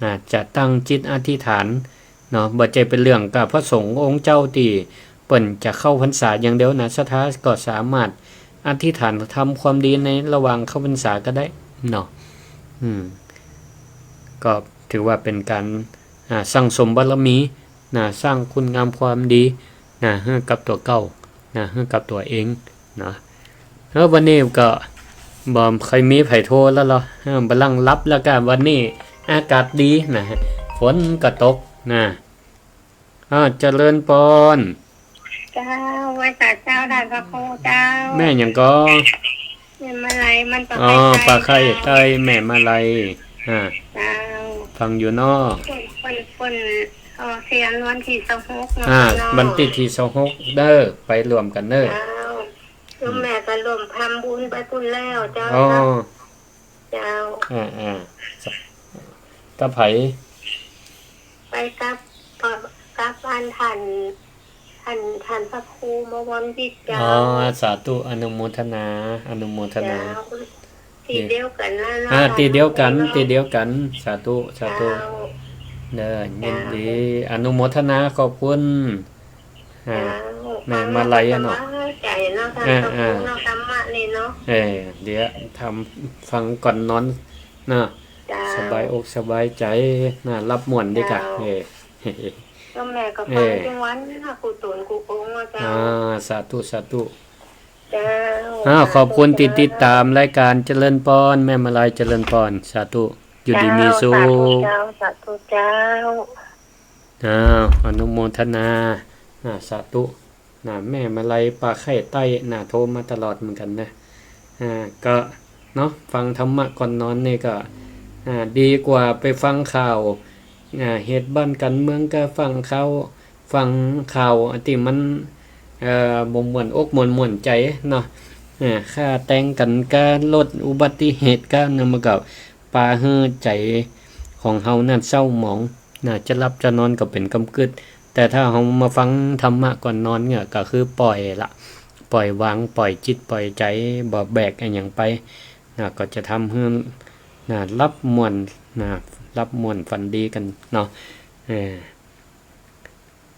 นะ จะตั้งจิตอธิษฐานเนาะ บ่ใจ้เป๋นเรื่องกับพระสงฆ์องค์เจ้าตี้เปิ้นจะเข้าพรรษาอย่างเดียวนะ ศรัทธาก็สามารถอธิษฐานทำความดีในระหว่างเข้าพรรษาก็ได้เนาะ อืม ก็ถือว่าเป๋นก๋าน อ่า สั่งสมบารมีนะ สร้างคุณงามความดีนะ หื้อกับตั๋วเก่านะ หื้อกับตั๋วเองนะ เออ วันนี้ก็บ่ค่อยมีใผโทรแล้วเหรอ เออ บ่าลังหลับแล้วก็ วันนี้อากาศดีนะ ฝนก็ตกนะ อ่า เจริญปอน เจ้า ไหว้สาเจ้า ต้านพระครูเจ้า แม่หยังก่อ แม่มาลัย มันปา อ๋อ ไข่ใต้ ปาไข่ใต้ เจ้า แม่มาลัย อ่า เจ้า ฟังอยู่เนาะ เปิ้น เปิ้น เปิ้น เอ่อ เสียวันตี้ซาวหกเนาะ อ่า เจ้า วันตี้ซาวหกเด้อ ไปร่วมกั๋นเด้อ เจ้า โยมแม่ก็ร่วมทำบุญไปปู๊นแล้วเจ้า อ๋อ เจ้า อ่า อ่า กับใผ ไปกับ กับอันต้าน ต้าน ต้านพระครูบวรวิทย์เจ้า อ๋อ สาธุ อนุโมทนา อนุโมทนา เจ้า ตี้เดียวกั๋นนะเนาะ อ่า ตี้เดียวกั๋น ตี้เดียวกั๋น สาธุ สาธุ เจ้า เด้อ ยินดี อนุโมทนา ขอบคุณ อ่า เจ้า แม่มาลัยอะเนาะ ฟังแล้วก็สบายใจ๋เนาะ อ่า ฟังธรรมะ อ่า เนาะ ธรรมะนี่เนาะ เออ เดี๋ยวทำฟังก่อนนอนเนาะ เจ้า สบายอกสบายใจ๋นะ หลับม่วนดีก่ะ เจ้า เออ โยมแม่ก็ฟัง เออ ทุกวันนะ กู้ต๋นกู้องค์นะเจ้า อ่า สาธุ สาธุ เจ้า อ่า ขอบคุณตี้ติดตามรายก๋าน เจริญปอน แม่มาลัย เจริญปอน สาธุ อยู่ดีมีสุข เจ้า สาธุเจ้า สาธุเจ้า อ้าว อนุโมทนา อ่า สาธุ นะ แม่มาลัยปาไข่ใต้นะ โทรมาตลอดเหมือนกั๋นนะ อ่า ก็เนาะ ฟังธรรมะก่อนนอนนี่ก็ อ่า ดีกว่าไปฟังข่าว อ่า เหตุบ้านก๋านเมืองก็ฟังข่าว ฟังข่าวตี้มัน เอ่อ บ่ม่วนอกม่วน ม่วนใจ๋เนาะ อ่า ฆ่าแตงกั๋น ก๋ารถอุบัติเหตุ ก๋าเนี่ย มันก็ปาหื้อใจ๋ของเฮานั้นเศร้าหมอง นะ จะหลับจะนอนก็เป๋นกำกึ๊ด แต่ถ้าเฮามาฟังธรรมะก่อนนอนเนี่ย ก็คือปล่อยละ ปล่อยวาง ปล่อยจิตปล่อยใจ๋ บ่แบกอะหยังไป นะ ก็จะทำหื้อ นะ หลับม่วน นะ หลับม่วนฝันดีกั๋นเนาะ เออ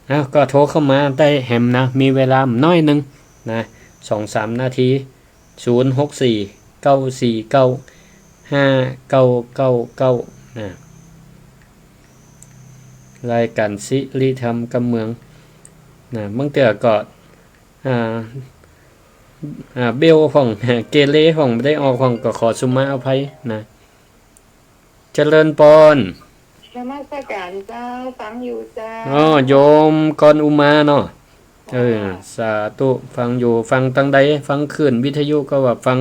อ้าว ก็โทรเข้ามาได้แหมนะ มีเวลาน้อยนึ่งนะ สองสามนาที ศูนย์หกสี่ เก้าสี่เก้า ห้าเก้าเก้าเก้า นะ รายก๋านสิริธรรมกำเมือง นะ บางเตื้อก็ อ่า อ่า เบลพ่อง เกเรพ่อง บ่ได้ออกพ่อง ก็ขอสุมาอภัยนะ เจริญปอน นมัสก๋านเจ้า ฟังอยู่เจ้า อ๋อ โยมกรอุมาเนาะ เออ สาธุ ฟังอยู่ ฟังตางใด ฟังคลื่นวิทยุก็ว่า ฟัง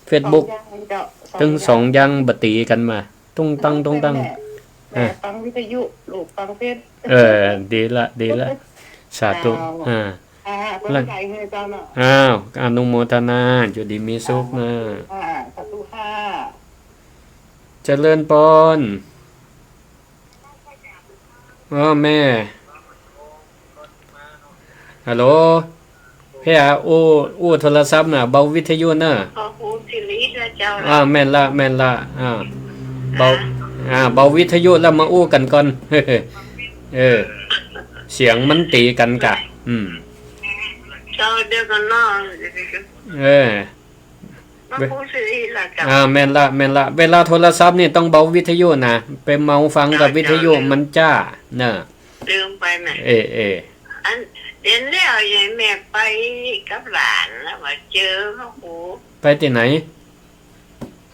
เฟซบุ๊ก สองอย่างเจ้า ตึงสองอย่าง สองอย่าง บ่ตี๋กั๋นมา ตุ้งตัง ตุ้งตัง แม่ อ่ะ แม่ฟังวิทยุ ลูกฟังเฟซ เออ ดีละ ดีละ สาธุ เจ้า อ่า อ่า เปิ้นใจ๋หื้อเจ้าเนาะ อ้าว อนุโมทนา อยู่ดีมีสุขนะ อ่า สาธุค่ะ เจริญปอน อ้อ แม่ ฮัลโหล เพ่อะ อู้ อู้โทรศัพท์น่ะ เบาวิทยุน่ะ ขอหูสิริด้วยเจ้า อ่า แม่นละ แม่นละ อ่า เบา อ่า อ่า เบาวิทยุแล้วมาอู้กั๋นก่อน เออ เสียงมันตี๋กั๋นก่ะ อืม เจ้า เดี๋ยวก่อนเนาะ เออ มาพูดสิละเจ้า อ่า แม่นละ แม่นละ เวลาโทรศัพท์นี่ต้องเบาวิทยุนะ ไปเมาฟังกับวิทยุ เจ้า เจ้า มันจ้า เน่อ ลืมไปแม่ เออ เออ อัน เดี๋ยวแล้ว ยายแม่ไปกับหลานแล้วมาเจอพระครู ไปตี้ไหน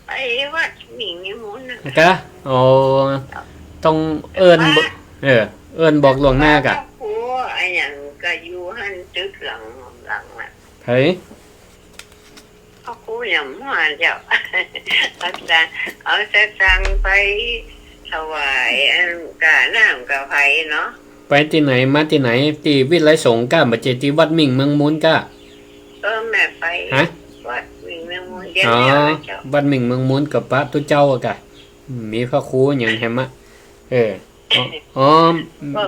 ไปวัดหมิ่งมิมูลน่ะ กะ อ๋อ ต้องเอิ้นบอก เออ เอิ้นบอกล่วงหน้ากะ พระครูอะหยังก็อยู่หั้นตึกหลัง หลังน่ะ ไผ พระครูหยังมาเจ้า เอาสตางค์ เอาสตางค์ไปถวายอันกาน้ำกาไฟเนาะ ไปตี้ไหน มาตี้ไหน ตี้วิทยาลัยสงฆ์ก้า บ่ใจ้ตี้วัดหมิ่งเมืองมูลก้า เออ แม่ไป ฮะ วัดหมิ่งเมืองมูล เดี๋ยว อ๋อ นี้เจ้า วัดหมิ่งเมืองมูลกับพระตุ๊เจ้าอะกะ มีพระครูหยังแหมอะ เออ อ๋อ อ๋อ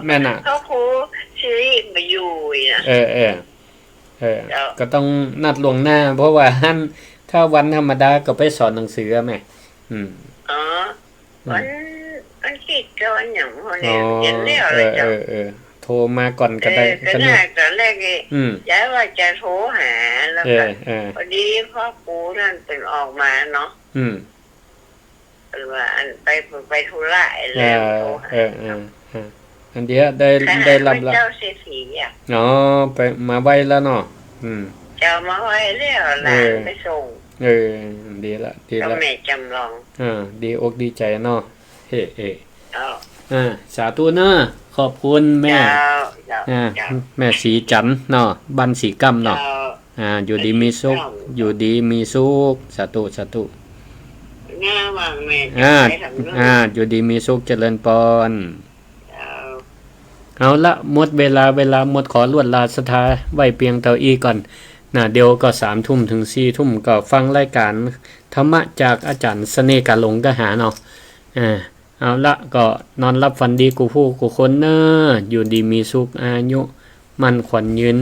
แม่นน่ะ พระครูสิริมาอยู่อีกนะ เออ เออ เออ เจ้า ก็ต้องนัดล่วงหน้า เพราะว่าหั้น ถ้าวันธรรมดาก็ไปสอนหนังสืออะแม่ อืม อ๋อ อืม วัน วันอาทิตย์ก็วันหยังพวกนี้ อ๋อ เย็นแล้ว เออ เจ้า เออ เออ โทรมาก่อนก็ได้ เออ ก็ ก็เนาะ ได้ ตอนแรกนี่ อืม ยายว่าจะโทรหา แล้วก็ เออ เออ พอดีพ่อครูนั่นเปิ้นออกมาเนาะ อืม เปิ้นว่าอันไป ไปธุระแล้ว อ่า โทรหา เออ เออ เออ อันเดียวได้ ค่ะ ได้รับละ เจ้าเศรษฐีอะ อ๋อ ไป มาไหว้แล้วเนาะ อืม เจ้ามาไหว้แล้ว หลาน เออ ไปส่ง เออ ดีละ ดีละ ก็แม่จำลอง อ่า ดีอกดีใจ๋เนาะ เฮ้ เฮ้ เจ้า อ่า สาธุเนาะ ขอบคุณแม่ เจ้า เจ้า อ่า เจ้า แม่ศรีจันทร์เนาะ บ้านศรีก้ำเนาะ เจ้า อ่า อยู่ดีมีสุข อยู่ดีมีสุข สาธุ สาธุ หน้าว่างแม่จะ อ่า ไปทำนู่น อ่า อยู่ดีมีสุข เจริญปอน เจ้า เอาละ หมดเวลา เวลาหมด ขอลวดลาศรัทธาไว้เปียงเต้าอี้ก่อน นะ เดี๋ยวก็สามทุ่มเถิงสี่ทุ่มก็ฟังรายก๋านธรรมะจากอาจ๋ารย์เสน่ห์กาหลงก็หาเนาะ อ่า เอาละ ก็นอนหลับฝันดีกู้ผู้กู้คนเนาะ อยู่ดีมีสุข อายุมั่นขวัญยืน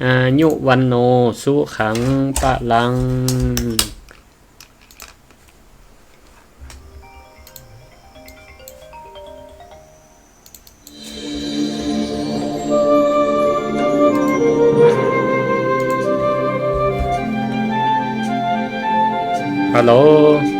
อายุวัณโณ สุขัง พลัง ฮัลโหล